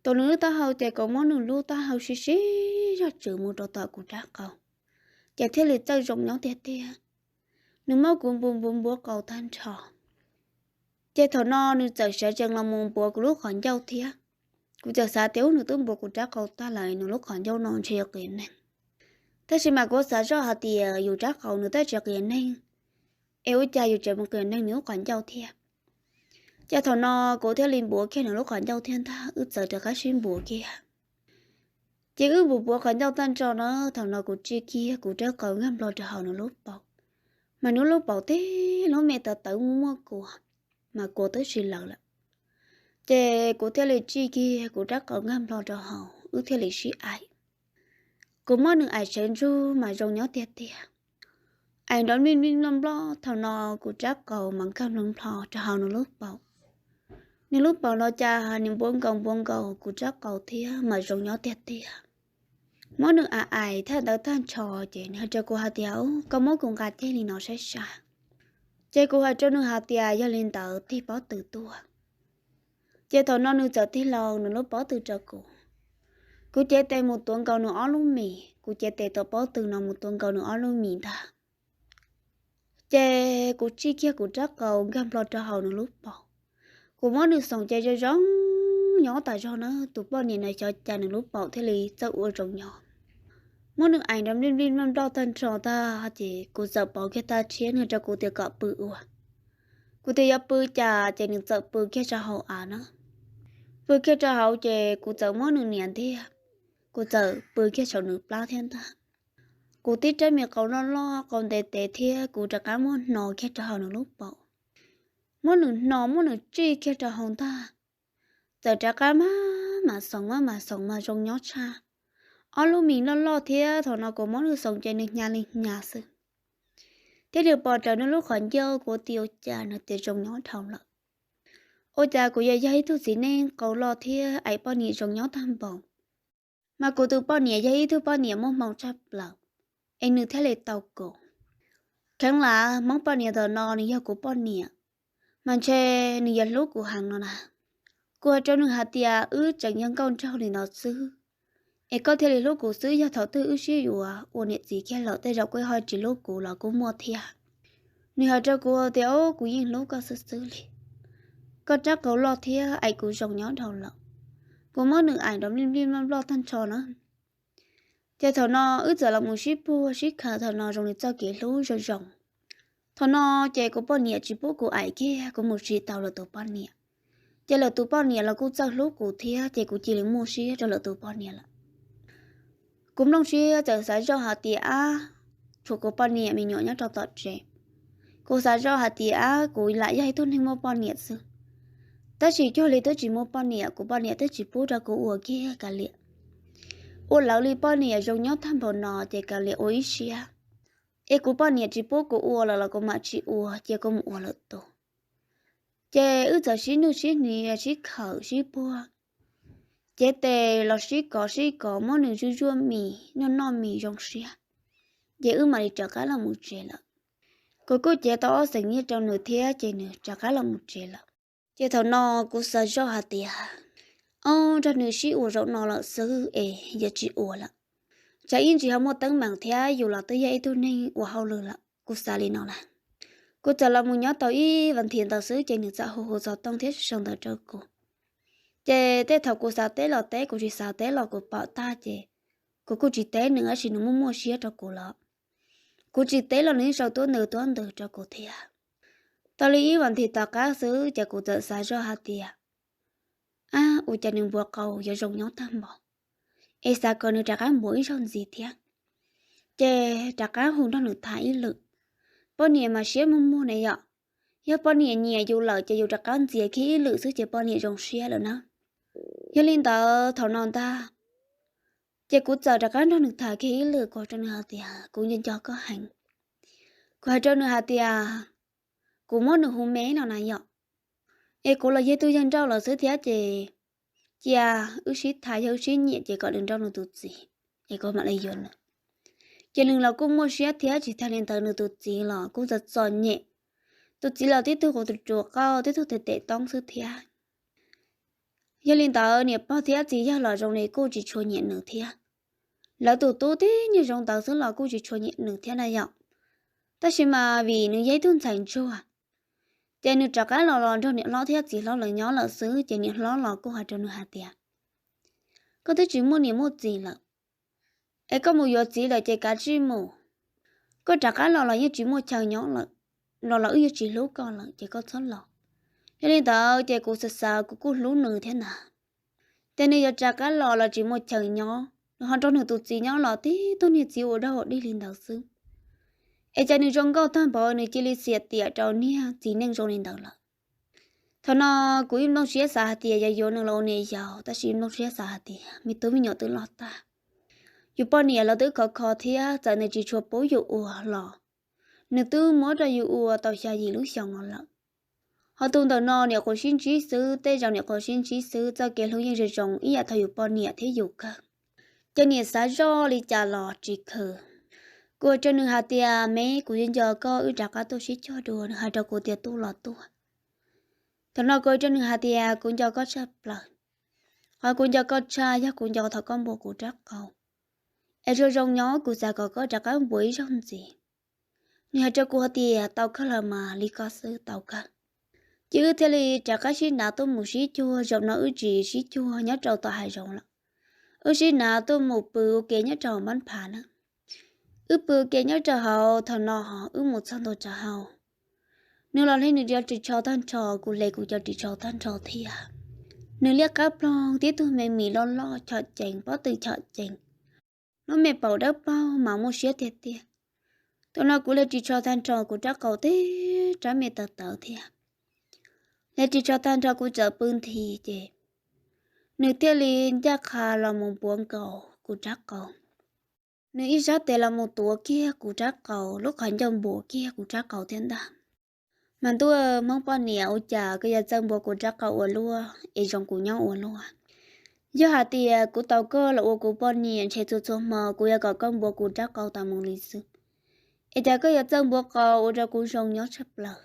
tuav nws lub taub hau ces kuv muab nws lub taub hau sib sib zog tswv mus rau tom kuv rab qau, ces thiaj li txawj zoo nyob tiag tiag. Nws muab kuv npuav npuav npuav qau tag nrho, ces thaum no nws txawm sawv tsees los mus npuav kuv lub qhov ncauj thiab. Kuv txawm xav tias ub, nws twb npuav kuv rab qau tag lawm, nws lub qhov ncauj no ntshe yuav qias neeg. Tab sis mas kuv xav zoj hais tias yus rab qau nws twb tsis qias neeg, es ua cas yus tseem mus qias neeg nws lub qhov ncauj thiab. Ces thaum no kuv thiaj li npuav kiag nws lub qhov ncauj thiab ntag, wb txawm rov qab sib npuav kiag. Ces wb npuav npuav qhov ncauj tag nrho na, thaum no kuv tsij kiag kuv rab qau nkag nplo rau hauv nws lub paum, mas nws lub paum tib lub me tawv tawv muaj muaj kua, mas kua twb tsis lawv lawm. Ces kuv thiaj li tsij kiag kuv rab qau nkag nplo rau hauv, wb thiaj li sib aim. Kuv muab nws aim sawv ntsug mas zoo nyob tiag tiag. Aim nrov nplij nplij nploj nploj, thaum no kuv rab qau mas nkag nplo nplo rau hauv nws lub paum. Nws lub paum los cas nws npuav nkaus npuav nkaus kuv rab qau thiab mas zoo nyob tiag tiag. Muab nws aim aim thaj ntawd tag nrho, ces nws hais rau kuv hais tias, koj muab kuv nqa ceg li no saib sas. Ces kuv hais rau nws hais tias yog li ntawd tig pob tw tuaj. Ces thaum no nws txawm tig hlo nws lub pob tw rau kuv. Kuv cev tes mus tuav nkaus nws ob lub mis, kuv cev tes tom pob tw no mus tuav nkaus nws ob lub mis ntag. Ces kuv tsij kiag kuv rab qau nkag nplo rau hauv nws lub paum. Kuv muab nws xoom ces zoo zoo nyob tas zog na, tus poj niam no xyov cas nws lub paum thiaj li txawj ua zoo nyob. Muab nws aim nrov nplij nplij nploj nploj tag nrho tag, ces kuv txawm pauv kiag tag tshiab, nws hais rau kuv tias kom pw ua. Kuv tias yuav pw cas, ces nws txawm pw kiag rau hauv av na. Pw kiag rau hauv ces kuv txawm muab nws nias ntiag, kuv txawm pw kiag saum nws plab thiab ntag. Kuv tib rab me qau loj loj qau ntev tev thiab kuv rov qab muab hno kiag rau hauv nws lub paum. Muab nws hno muab nws tsij kiag rau hauv ntag, txawm rov qab maj mam xoom maj mam xoom mas zoo nyob tshaj. Ob lub mis loj loj thiab thaum no kuv muab nws xoom ces nws hnyav li hnyav xwb. Thiaj li pom raws nws lub qhov ncauj, kuv tias ua cas nws tias zoo nyob dhau lawm. Ua cas kuv yog yog ib tug txiv neej qau loj thiab aim poj niam zoo nyob tag npaum, mas kuv tus poj niam yog ib tug poj niam muaj hmoo tshaj plaws, es nws thiaj li tau kuv. Kheev lam Hmoob poj niam ntawm no nws yog kuv poj niam, mas ntshe nws yuav hlub kuv heev no na. Kuv hais rau nws hais tias wb tseem yog nkauj nraug li no xwb, es koj thiaj li hlub kuv xwb, yog thaum twg wb sib yuav ua niam txiv kiag lawm tej zaum koj ho tsis hlub kuv los kuj muaj thiab. Nws hais rau kuv tias, o, kuv yeej hlub koj xwb xwb li. Koj rab qau loj thiab aim kuv zoo nyob dhau lawm. Kuv muab nws aim nrov nplij nplij nploj nploj tag nrho na. Ces thaum no wb txawm los mus sib puag sib khaws, thaum no zoo li txoj kev hlub zoo zoo. Thaum no ces kuv poj niam tsis pub kuv aim kiag, kuv mus tsis tau lawv tus poj niam. Ces lawv tus poj niam los kuj txawj hlub kuv thiab, ces kuv cia li muaj siab rau lawv tus poj niam lawm. Kuv nplooj siab txawm xav zoj hais tias ab, tshuav kuv poj niam me nyuam nyob rau tom tsev. Kuv xav zoj hais tias ab, kuv lam yog ib tug neeg muaj poj niam xwb, tab sis cuag li twb tsis muaj poj niam, kuv poj niam twb tsis pub rau kuv ua kiag kav liam. Ua lawv li poj niam zoo nyob tag npaum no ces kav liam ua ib siab. Es kuv poj niam tsis pub kuv ua lawm los kuv mam tsis ua, cia kuv mus ua lawv tus. Ces wb txawm sib nwj sib hniav sib khawm sib puag, cev tes los sib kov sib kov, muab nws zuj zuaj mis noj noj mis zoo siab, ces wb mam li rov qab los mus tsev lawm. Kuv kuj cev tau ob xees nyiaj rau nws thiab ces nws rov qab los mus tsev lawm. Ces thaum no kuv xav zoj hais tias, ob, nrog nws sib ua zaum no lawm xwb es yuav tsis ua lawm, tsam ib ntsis ho muaj teeb meem thiab yus los twb yog ib tug neeg ua hauj lwm lawm, kuv xav li no lawm. Kuv txawm los mus nyob tau ib vas thiv ntawd xwb ces nws txawm hu hu xov tooj thiab sau ntawv rau kuv. Ces tej thaum kuv xav teb los teb, kuv tsis xav teb los kuv pom tag ces kuv kuj tsis teb nws, tab sis nws muaj muaj siab rau kuv los kuv tsis teb los nws yeej sau tuab ntws tuab ntws rau kuv thiab. Tau li ib vas thiv tom qab xwb ces kuv txawm xav zoj hais tias, ab, ua cas nws npuav qau yuav zoo nyob tag npaum, es xav kom nws rov qab npuav ib zaug ntxiv thiab. Ces rov qab hu nrog nws tham ib lwm. Poj niam mas siab muag muag ne yom, yog poj niam nyiam yus lawm ces yus rov qab ntxias kiag ib lwm xwb ces poj niam zoo siab lawm na. Yog li ntawd thaum no ntag, ces kuv txawm rov qab nrog nws tham kiag ib lwm, kuv hais rau nws hais tias, kuv nco nco koj heev. Kuv hais rau nws hais tias, kuv muab nws hu me no na yom, es kuv los yog tug yawg nrauj lawm xwb thiab ces cia wb sib tham, yog wb sib nyiam ces kom nws nrauj nws tus txiv, es kuv mam li yuav nws. Ces nws los kuj muaj siab thiab, tsis tag li ntawd nws tus txiv los kuj txom txom nyem. Tus txiv los tib tug quav tus ruam qauj, tib tug tes tes toob xwb thiab. Yog li ntawd niam pog thiab txiv yawg los zoo li kuj tsis tshua nyiam nws thiab. Lawv tus tub tib nyuag zoo ntawd xwb los kuj tsis tshua nyiam nws thiab na yom. Tab sis mas vim nws yog ib tug ntxhais ntsuag, ces nws rov qab los los nrog niam hlob thiab txiv hlob lawv nyob lawm xwb ces niam hlob los kuj hais rau nws hais tias, koj twb tsis muaj niam muaj txiv lawm, es koj mus yuav txiv lawm ces kav tsij mus. Koj rov qab los los yeej tsis muaj chaw nyob lawm, los los wb yeej tsis hlub koj lawm ces koj txhob los. Yog li ntawd ces kuv xav xav kuv kuj hlub nws thiab ntag. Ces nws yuav rov qab los los tsis muaj chaw nyob, nws ho nrog nws tus txiv nyob los tib tug niag txiv ua dog ua dig li ntawd xwb. Es cas nws zoo nkauj tag npaum nws cia li xiam tiam rau niag txiv neej zoo li ntawd lawm. Thaum no kuv ib nplooj siab xav hais tias yog yuav nws los ua niam yau, tab sis ib nplooj siab xav hais tias me tub me nyuam twb loj tag, yus poj niam los twb khov kho thiab, txawm nws tsis tshua pub yus ua los nws twb muab rau yus ua tau xya yim lub xyoo no lawm. Ho tus ntawm no niam quas sib ntsib xwb, tej zaum niam quas sib ntsib xwb, txoj kev hlub yeej zoo zoo ib yam thaum yus poj niam thiab yus kawg. Ces niam xav zoj li cas los tsis khwv. Kuv hais rau nws hais tias, me, kuv yuav nco koj, wb rov qab tuaj sib cuag dua. Nws hais rau kuv tias tuaj los tuaj. Thaum no kuv hais rau nws hais tias kuv nco koj tshaj plaws. Qhov kuv nco koj tshaj yog kuv nco thaum koj npuav kuv rab qau, es zoo zoo nyob kuv xav kom koj rov qab npuav ib zaug ntxiv. Nws hais rau kuv hais tias tau kawg los mas, li koj xwb tau kawg. Ces wb thiaj li rov qab sib hnav tuaj mus sib cuag, zaum no wb tsis sib cuag nyob rau tom hav zoov lawm. Wb sib hnav tuaj mus pw ua ke nyob rau hauv npab phav na. Wb pw ua ke nyob rau hauv, thaum no wb mus txog ntua rau hauv. Nws los hle nws cov ris tsho tag nrho, kuv hle kuv cov ris tsho tag nrho thiab. Nws liab qab ploog, tib tug me mis loj loj chom cees, pob tw chom cees, lub me paum dawb paug mas muaj siab tiag tiag. Thaum no kuv hle ris tsho tag nrho kuv rab qau teb rab me tawv tawv thiab. Hle ris tsho tag nrho kuv txawm pw nthi ces nws thiaj li ncaj qha los mus npuav nkaus kuv rab qau. Nws ib sab tes los mus tuav kiag kuv rab qau, lub qhov ncauj npuav kiag kuv rab qau thiab ntag. Mas ntuj, Hmoob poj niam, ua cas koj yuav txawj npuav kuv rab qau ua luaj es zoo kuv nyob ua luaj? Yog hais tias kuv tau koj los ua kuv poj niam ntshe txhua txhua hmo kuv yuav kom koj npuav kuv rab qau tas mus li xwb, es cas koj yuav txawj npuav qau ua rau kuv zoo nyob tshaj plaws.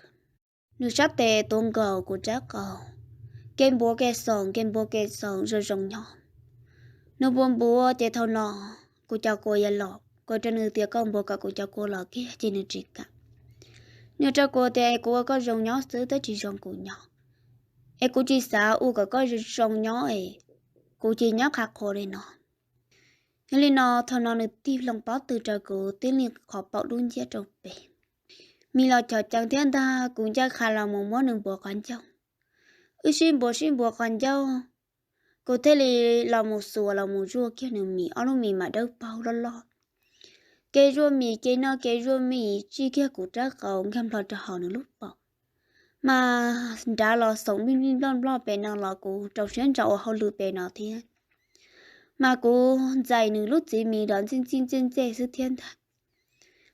Nws sab tes tuav nkaus kuv rab qau, kev npuav kev xoom, kev npuav kev xoom zoo zoo nyob. Nws npuav npuav ces thaum no kuv cov kua yuav los, kuv hais rau nws tias koj npuav kom kuv cov kua los kiag ces nws tsis kam. Nws hais rau kuv tias kuv ua koj zoo nyob xwb twb tsis zoo kuv nyob, es kuv tsis xav ua kom koj zoo nyob es kuv cia nyob qhav qhuav li no. Yog li no thaum no nws tig loo pob tw rau kuv, tib li qhov paum dub nciab rau pem, mis los chom cees thiab ntag. Kuv ncaj qha los mus muab nws npuav qhov ncauj. Wb sib npuav sib npuav qhov ncauj, kuv thiaj li los mus xuas los mus zuaj kiag nws mis, ob lub mis mas dawb paug loj loj. Kev zuaj mis, kev noj kev zuaj mis tsij kiag kuv rab qau nkag nplho rau hauv nws lub paum. Mas nrad los xoom nplij nplij nploj nploj pem no los kuv rau siab ntso ua hauj lwm pem no thiab. Mas kuv ntxais nws lub txiv mis los ntxij ntxij ntxej ntxej xwb thiab ntag.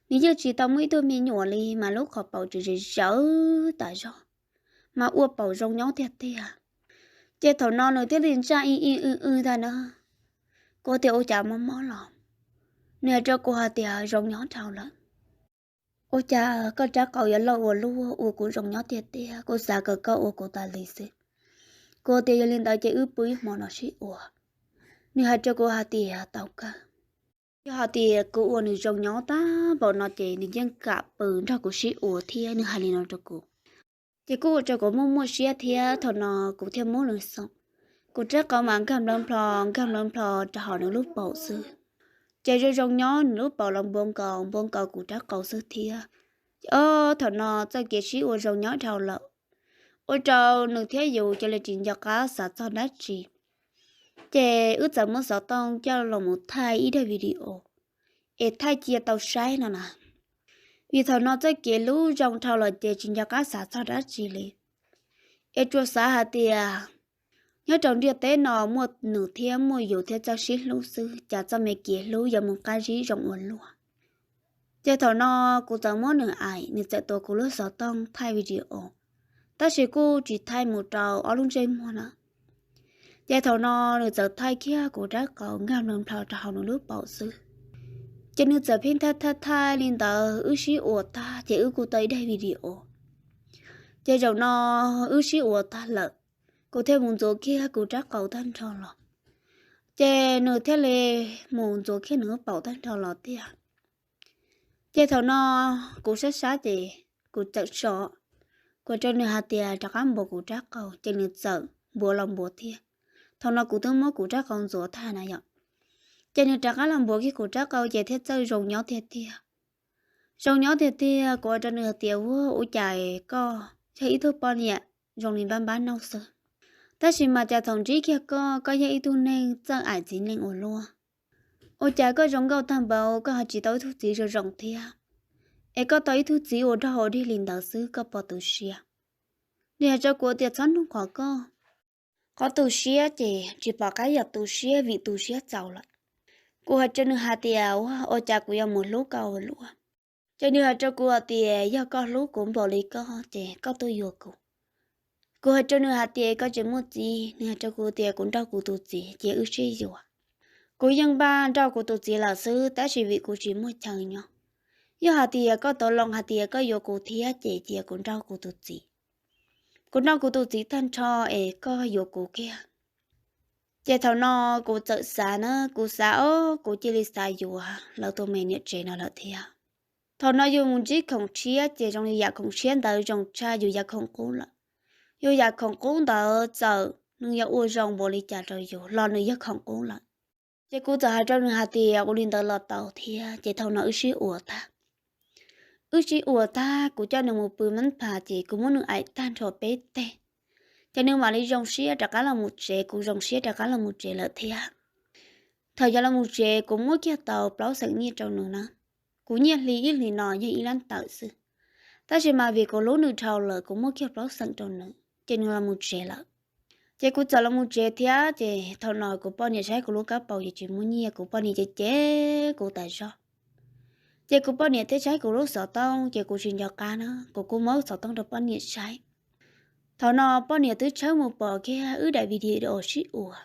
Nws yeej tsis tau muaj ib tug me nyuam li mas lub qhov paum tseem zawv zawv tas zog, mas ua paum zoo nyob tiag tiag. Ces thaum no nws thiaj li ntsaj ib ib w w ntag na. Kuv tias ua cas mob mob los, nws hais rau kuv hais tias zoo nyob dhau lawm. Ua cas koj rab qau yuav loj ua luaj ua kuv zoo nyob tiag tiag, kuv xav kom koj ua kuv tas li xwb. Kuv tias yog li ntawd ces wb pw ib hmo no sib ua. Nws hais rau kuv hais tias tau kawg. Yog hais tias kuv ua nws zoo nyob tag npaum no ces nws yeej kam pw nrog kuv sib ua thiab, nws hais li no rau kuv. Ces kuj ua rau kuv muaj muaj siab thiab, thaum no kuv thiaj muab nws xoo. Kuv rab qau mas nkag nplawv nplho nkag nplawv nplho rau hauv nws lub paum xwb. Ces zoo zoo nyob nws lub paum los npuav nkaus npuav nkaus kuv rab qau xwb thiab. Ces ob thaum no txoj kev sib ua zoo nyob dhau lawm, ua rau nws thiab yus cia li tsis nco qab xav txog dab tsi. Ces wb txawm muab xov tooj coj los mus thaij ib daim video es thaij cia tau saib no na. Vim thaum no txoj kev hlub zoo dhau lawm ces tsis nco qab xav txog dab tsi li. Es tsuas xav hais tias nyob rau ntiaj teb no muaj nws thiab muaj yus thiab txoj sib hlub xwb, cas txoj me kev hlub yuav mus qab zib zoo ua luaj. Ces thaum no kuv txawm muab nws aim, nws txawm tuav kuv lub xov tooj thaij video, tab sis kuj tsis thaij mus rau ob lub ntsej muag na. Ces thaum no nws txawm thaij kiag kuv rab qau nkag nplawv nplho rau hauv nws lub paum xwb. Ces nws txawm pheej thaij thaij thaij li ntawd, wb sib ua tag ces wb kuj tau ib daim video. Ces zaum no wb sib ua tag lawm, kuv thiaj mus ntxuav kiag kuv rab qau tag nrho los, ces nws thiaj li mus ntxuav kiag nws lub paum tag nrho los tiag. Ces thaum no kuv sab sab ces kuv txawm so, kuv rau nws hais tias rov qab npuav kuv rab qau, ces nws txawm npuav los npuav thiab. Thaum no kuv twb muab kuv rab qau ntxuav tag na yom. Ces nws rov qab los npuav kiag kuv rab qau ces thiaj txawj zoo nyob tiag tiag. Zoo nyob tiag tiag, kuv ua rau nws hais tias ua, ua cas koj yog ib tug poj niam zoo li npab npab nauj xwb, tab sis mas cas thaum ntsib kiag koj, koj yog ib tug neeg txawj aim txiv neej ua luaj. Ua cas koj zoo nkauj tag npaum koj ho tsis tau ib tug txiv zoo zoo thiab, es koj tau ib tug txiv uas dog dig li ntawd xwb koj puas tu siab? Nws hais rau kuv tias txhob nug qhov koj, qhov tu siab ces tsis pom qab yog tu siab vim tu siab txaus lawm. Kuv hais rau nws hais tias ua, ua cas kuv yuav mus hlub koj ua luaj? Ces nws hais rau kuv hais tias yog koj hlub kuv npaum li koj ces koj tuaj yuav kuv. Kuv hais rau nws hais tias koj tsis muaj txiv, nws hais rau kuv tias kuv nrauj kuv tus txiv ces wb sib yuav. Kuv yeej npaj nrauj kuv tus txiv lawm xwb tab sis vim kuv tsis muaj chaw nyob. Yog hais tias koj tau loo hais tias koj yuav kuv thiab ces cia kuv nrauj kuv tus txiv. Kuv nrauj kuv tus txiv tag nrho es koj yuav kuv kiag. Ces thaum no kuv txawm xav na, kuv xav os, kuv cia li xav yuav lawv tus me niam tsev no lawm thiab. Thaum no yus mus ntsib khoom tshiab ces zoo li yam khoom tshiab ntawd zoo tshaj yus yam khoom qub lawm. Yus yam khoom qub ntawd txawm nws yuav ua zoo npaum li cas rau yus los nws yog khoom qub lawm. Ces kuv txawm hais rau nws hais tias ua li ntawd los tau thiab, ces thaum no wb sib ua tag. Wb sib ua tag kuv coj nws mus pw mab pha ces kuv muab nws aim tag nrho peb teg, ces nws mam li zoo siab rov qab los mus tsev, kuv zoo siab rov qab los mus tsev lawm thiab. Thaum yog los mus tsev kuv muab kiag tau plaub xeem nyiaj rau nws na. Kuv nyiaj hli ib hlis no yog ib lab tawm xwb, tab sis mas vim kuv hlub nws dhau lawm kuv muab kiag plaub xeem rau nws ces nws los mus tsev lawm. Ces kuv txawm los mus tsev thiab, ces thaum no kuv poj niam saib kuv lub kab paus ces tsis muaj nyiaj, kuv poj niam ces cem kuv tas zog. Ces kuv poj niam thiaj saib kuv lub xov tooj ces kuv tsis nco qab na, kuv kuj muab xov tooj rau poj niam saib. Thaum no poj niam twb tshawb mus pom kiag wb daim video sib ua,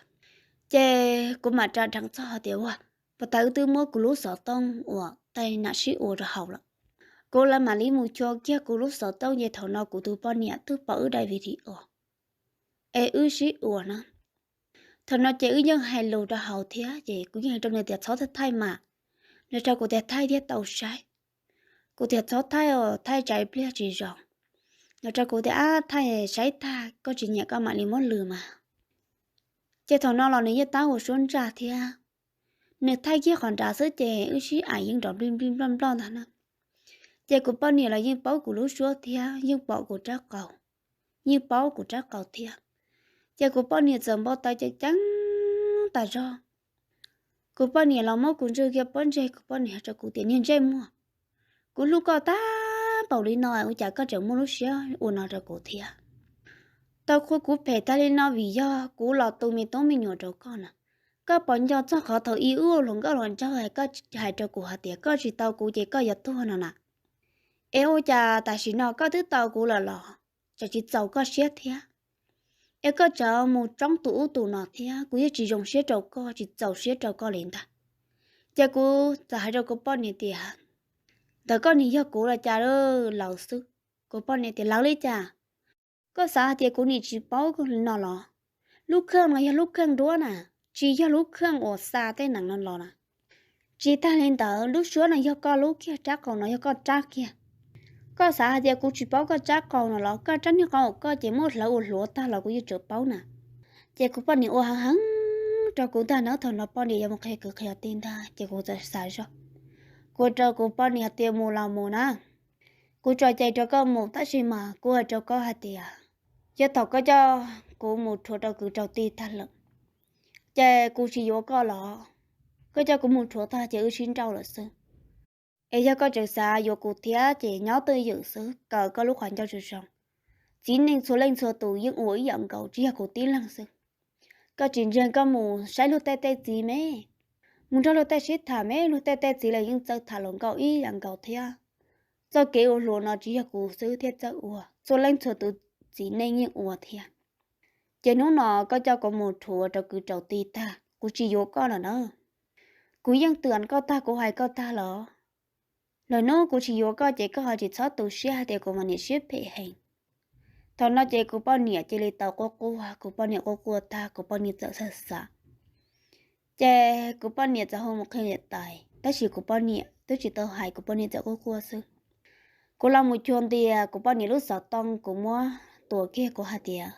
ces kuv mam rov dheev txog tias ua, puas tas wb twb muab kuv lub xov tooj uas tej nam sib ua rau hauv lawm. Kuv lawv mam li mus chua kiag kuv lub xov tooj ces thaum no kuv tus poj niam twb pom wb daim video es wb sib ua na. Thaum no ces wb yeej hais lus rau hauv thiab ces kuv yeej hais rau nws tias txhob thaij thaij mas, nws rau kuv tias thaij thiaj tau saib. Kuv tias txhob thaij os, thaij tsam ib pliag tsis zoo. Nws rau kuv tias ab thaij saib tag koj tsis nyiam koj mam li muab lwm mas. Ces thaum no los nws yeej tab ua suab ntsaj thiab. Nws thaij kiag qhov nrad xwb ces wb sib aim yeej nrov nplij nplij nploj nploj ntag na. Ces kuv poj niam los yeej paub kuv lub suab thiab yeej pom kuv rab qau, yeej paub kuv rab qau thiab. Ces kuv poj niam txawm npau taws ceev ceev tas zog. Kuv poj niam los muab kuv ntswj kiag pob ntseg, kuv poj niam hais rau kuv tias niag ntsej muag, kuv hlub koj tag npaum li no ua cas koj tseem muaj lub siab ua no rau kuv thiab? Tau qhuas kuv phem tag li no vim yog kuv los tu me tub me nyuam rau koj na. Koj puas nco txog qhov thaum ub wb ua hluas nkauj hluas nraug koj hais rau kuv hais tias koj tsis tau kuv ces koj yuav tuag no na? Es ua cas tam sim no koj twb tau kuv lawm los tseem tsis txaus koj siab thiab? Es koj tseem mus tsoob tus ub tus no thiab, kuv yeej tsis zoo siab rau koj, tsis txaus siab rau koj li ntag. Ces kuv txawm hais rau kuv poj niam tias, Ntawm koj nim yog kuv los cas lawm xwb. Kuv poj niam tias, Lawv li cas? Koj xav hais tias kuv nim tsis paub no los? Lub kheej no yog lub kheej duab na, tsis yog lub kheej uas xa tej nees no los na. Tsis tag li ntawd, lub suab no yog koj lub kiag, rab qau no yog koj rab kiag. Koj xav hais tias kuv tsis paub koj rab qau no los? Koj rab niag qau koj ces muab hlawv ua hluav tag los kuv yeej tseem paub na. Ces kuv poj niam ua heev heev rau kuv ntag na. Thaum no poj niam yuav mus qhia kwv qhia tij ntag, ces kuv txawm xav zoj, kuv rau kuv poj niam hais tias, Mus los mus na, kuv tso cai rau koj mus, tab sis mas kuv hais rau koj hais tias, yog thaum koj coj kuv mus rhuav rau kwv rau tij tag lawm, ces kuv tsis yuav koj los? Koj coj kuv mus rhuav tag ces wb sib nrauj lawm xwb. Es yog koj tseem xav yuav kuv thiab ces nyob twj ywm xwb, kawm koj lub qhov ncauj zoo zoo. Txiv neej txhua leej txhua tus yeej ua ib yam nkaus, tsis yog kuv tib leeg xwb. Koj tsis ntseeg koj mus saib luag tej tej txiv me, mus nrog luag tej sib tham me, luag tej tej txiv los yeej txawj tham hluas nkauj ib yam nkaus thiab. Txoj kev ua hluas no tsis yog kuv xwb thiaj txawj ua, txhua leej txhua tus txiv neej yeej ua thiab. Ces hnub no koj coj kuv mus rhuav rau kwv rau tij tag, kuv tsis yuav koj lawm na. Kuv yeej twam koj tag, kuv hais koj tag los, lwm hnub kuv tsis yuav koj ces koj ho tsis txhob tu siab hais tias kuv mas niam siab phem heev. Thaum no ces kuv poj niam cia li tau quaj quaj, kuv poj niam quaj quaj tag kuv poj niam txawm xav xav. Ces kuv poj niam txawm hu mus qhia niam tais, tab sis kuv poj niam twb tsis tau hais, kuv poj niam txawm quaj quaj xwb. Kuv los mus cuag ntias kuv poj niam lub xov tooj, kuv muab tua kiag, kuv hais tias,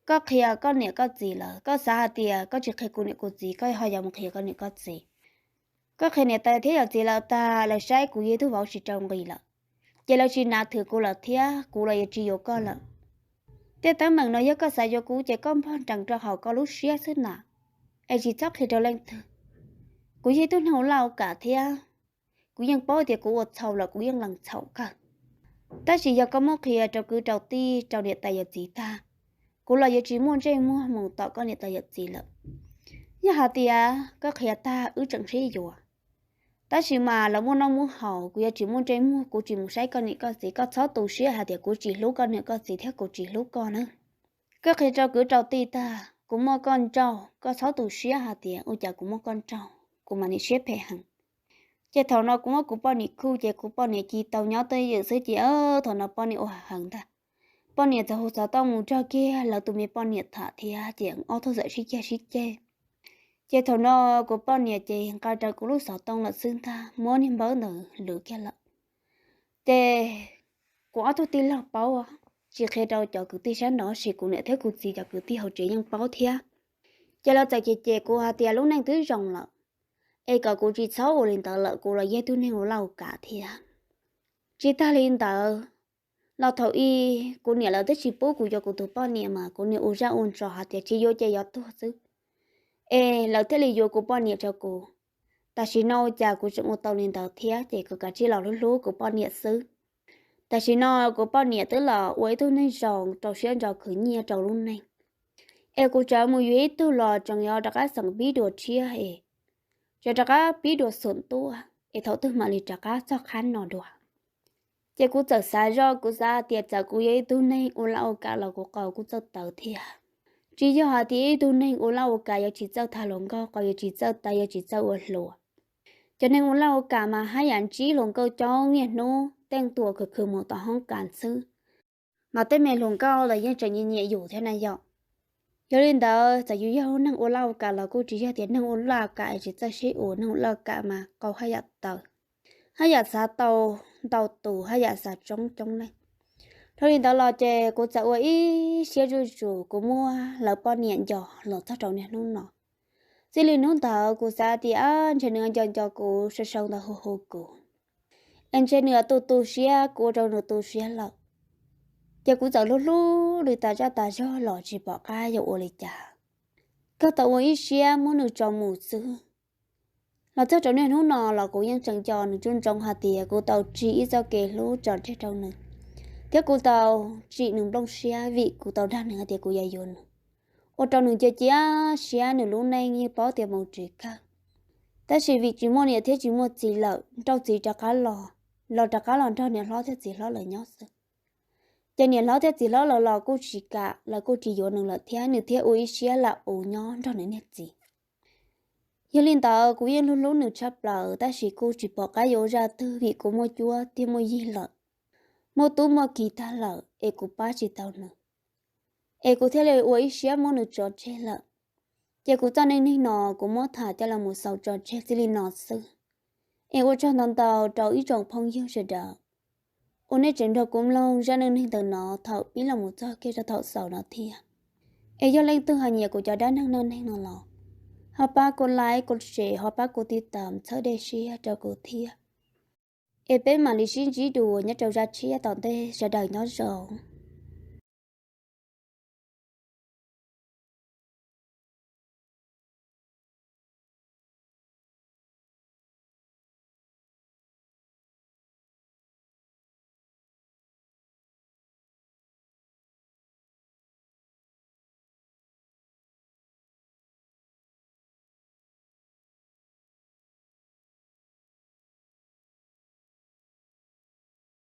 Koj qhia koj niam koj txiv lawm, koj xav hais tias koj tsis qhia kuv niam kuv txiv, koj ho yuav mus qhia koj niam koj txiv? Koj qhia niam tais thiab yawm txiv lawm tag, lawv saib kuv yog ib tug vauv tsis rau nqi lawm, ces lawv tsis hnav thwm kuv lawm thiab kuv los yuav tsis yuav koj lawm. Tej teeb meem no yog koj xav yuav kuv ces koj npog nrees rau hauv koj lub siab xwb na, es tsis txhob qhia rau leej twg. Kuv yog ib tug neeg ua laj ua kam thiab, kuv yeej paub tias kuv ua txhaum los kuv yeej lees txhaum kawg. Tab sis yog koj muab qhia rau kwv rau tij rau niam tais yawm txiv tag, kuv los yuav tsis muaj ntsej muag mus tom koj niam tais yawm txiv lawm. Yog hais tias koj qhia tag wb tseem sib yuav, tab sis mas lawv muaj noj muaj haus, kuv yuav tsis muaj ntsej muag, kuv tsis mus saib koj niam koj txiv, koj txhob tu siab hais tias kuv tsis hlub koj niam koj txiv thiab kuv tsis hlub koj na. Koj qhia rau kwv rau tij tag kuv muaj koj nrauj, koj txhob tu siab hais tias ua cas kuv muaj koj nrauj, kuv mas niam siab phem heev. Ces thaum no kuv muab kuv poj niam khuj ces kuv poj niam cia tau nyob twj ywm xwb ces thaum no poj niam ua heev ntag. Poj niam txawm hu xov tooj mus nrog kiag lawv tus me poj niam tham thiab ces ob tug txawm sib cav sib ceg. Ces thaum no kuv poj niam ces nqa rawv kuv lub xov tooj lawm xwb ntag, muab niag npawb ntawd lwv kiag lawm. Ces kuv ob tug tij laug paub, tsis qhia rau cov kwv tij sab nraud, sis kuv niam thiab kuv txiv cov kwv tij hauv tsev yeej paub thiab. Ces lawv txawm cem cem kuv hais tias lub neej twb zoo lawm, es kom kuv tsis txhob ua li ntawd lawm, kuv los yog tug neeg ua laj ua kam thiab. Tsis tag li ntawd los thaum ub kuv niam lawv twb tsis pub kuv yuav kuv tus poj niam mas kuv niam ua zaj ua ntsos hais tias tsis yuav ces yuav tuag xwb, es lawv thiaj li yuav kuv poj niam rau kuv. Tam sim no ua cas kuv tseem ua tau li ntawd thiab ces kuv kav tsij los hlub hlub kuv poj niam xwb. Tam sim no kuv poj niam twb los ua ib tug neeg zoo rau siab ntso khwv nyiaj rau lub neej, es kuv tseem mus yuav ib tug los tseem yuav rov qab xeem pib dua tshiab es, tseem rov qab pib dua xum tuaj es thaum twg mam li rov qab txog qhab no dua. Ces kuv txawm xav zoj, kuv xav hais tias txawm kuv yog ib tug neeg ua laj ua kam los kuv qau kuj txawj tawv thiab. Tsis yog hais tias ib tug neeg ua laj ua kam yuav tsis txawj tham hluas nkauj, qau yuav tsis txawj tawv, yuav tsis txawj ua hluas. Cov neeg ua laj ua kam mas haj yam ntsib hluas nkauj coob niaj hnub, tej tus khwv khwv mus tom hoob kas xwb, mas tej me hluas nkauj los yeej tseem nyiam nyiam yus thiab na yom. Yog li ntawd txawm yus yog neeg ua laj ua kam los kuj tsis yog tias neeg ua laj ua kam es tsis txawj sib ua, neeg ua laj ua kam mas qau haj yam tawv, haj yam xav tau ntau tus, haj yam xav tsoob coob leej. Dhau li ntawd los ces kuv txawm ua ib siab zuj zus, kuv muab lawv poj niam nco los txog rau niaj hnub no. Txij li hnub ntawd kuv xav tias ntshe nws nco nco kuv, sau sau ntawv hu hu kuv, es ntshe nws tu tu siab, kuv ua rau nws tu siab lawm. Ces kuv txawm hlub hlub nws tas zaj tas zog los tsis pom qab yuav ua li cas, kawg tau ua ib siab muab nws tso mus xwb. Los txog rau niaj hnub no los kuv yeej tseem nco nws ntsoov ntsoov hais tias kuv tau tsim ib txoj kev hlub tso tseg rau nws, thiab kuv tau tsim nws nplooj siab vim kuv tau dag nws hais tias kuv yuav yuav nws, ua rau nws cia cia siab, nws lub neej yeej paub tias mus tsis kawg. Tab sis vim tsis muaj niam thiab tsis muaj txiv lawm, nrauj txiv rov qab los, los rov qab los nrog niam hlob thiab txiv hlob lawv nyob xwb. Ces niam hlob thiab txiv hlob lawv los kuj tsis kam, lawv kuj tsis yuav nws lawm thiab, nws thiaj ua ib siab lam ua nyob nrog nws niag txiv. Yog li ntawd kuv yeej hlub hlub nws tshaj plaws, tab sis kuj tsis pom qab yuav ua zaj twg vim kuv muaj cuab thiab muaj yig lawm, muaj tub muaj kiv tag lawm es kuv pab tsis tau nws. Es kuv thiaj li ua ib siab muab nws tso tseg lawm. Ces kuv txoj neej neeg no kuv muab tham coj los mus xaus tso tseg txij li no xwb. Es ua tsaug ntau ntau rau ib tsoom phooj ywg sawv daws uas nej tseem nrog kuv mloog zaj neej neeg ntawm no thaum pib los mus txog kiag rau thaum xaus no thiab. Es yog leej twg ho nyiam kuv cov dab neeg neej neeg no los ho pab kuv like, kuv share, ho pab kuv tiv tam txhawb dej siab rau kuv thiab. Es peb mam li sib ntsib dua nyob rau zaj tshiab tom ntej, sawv daws nyob zoo.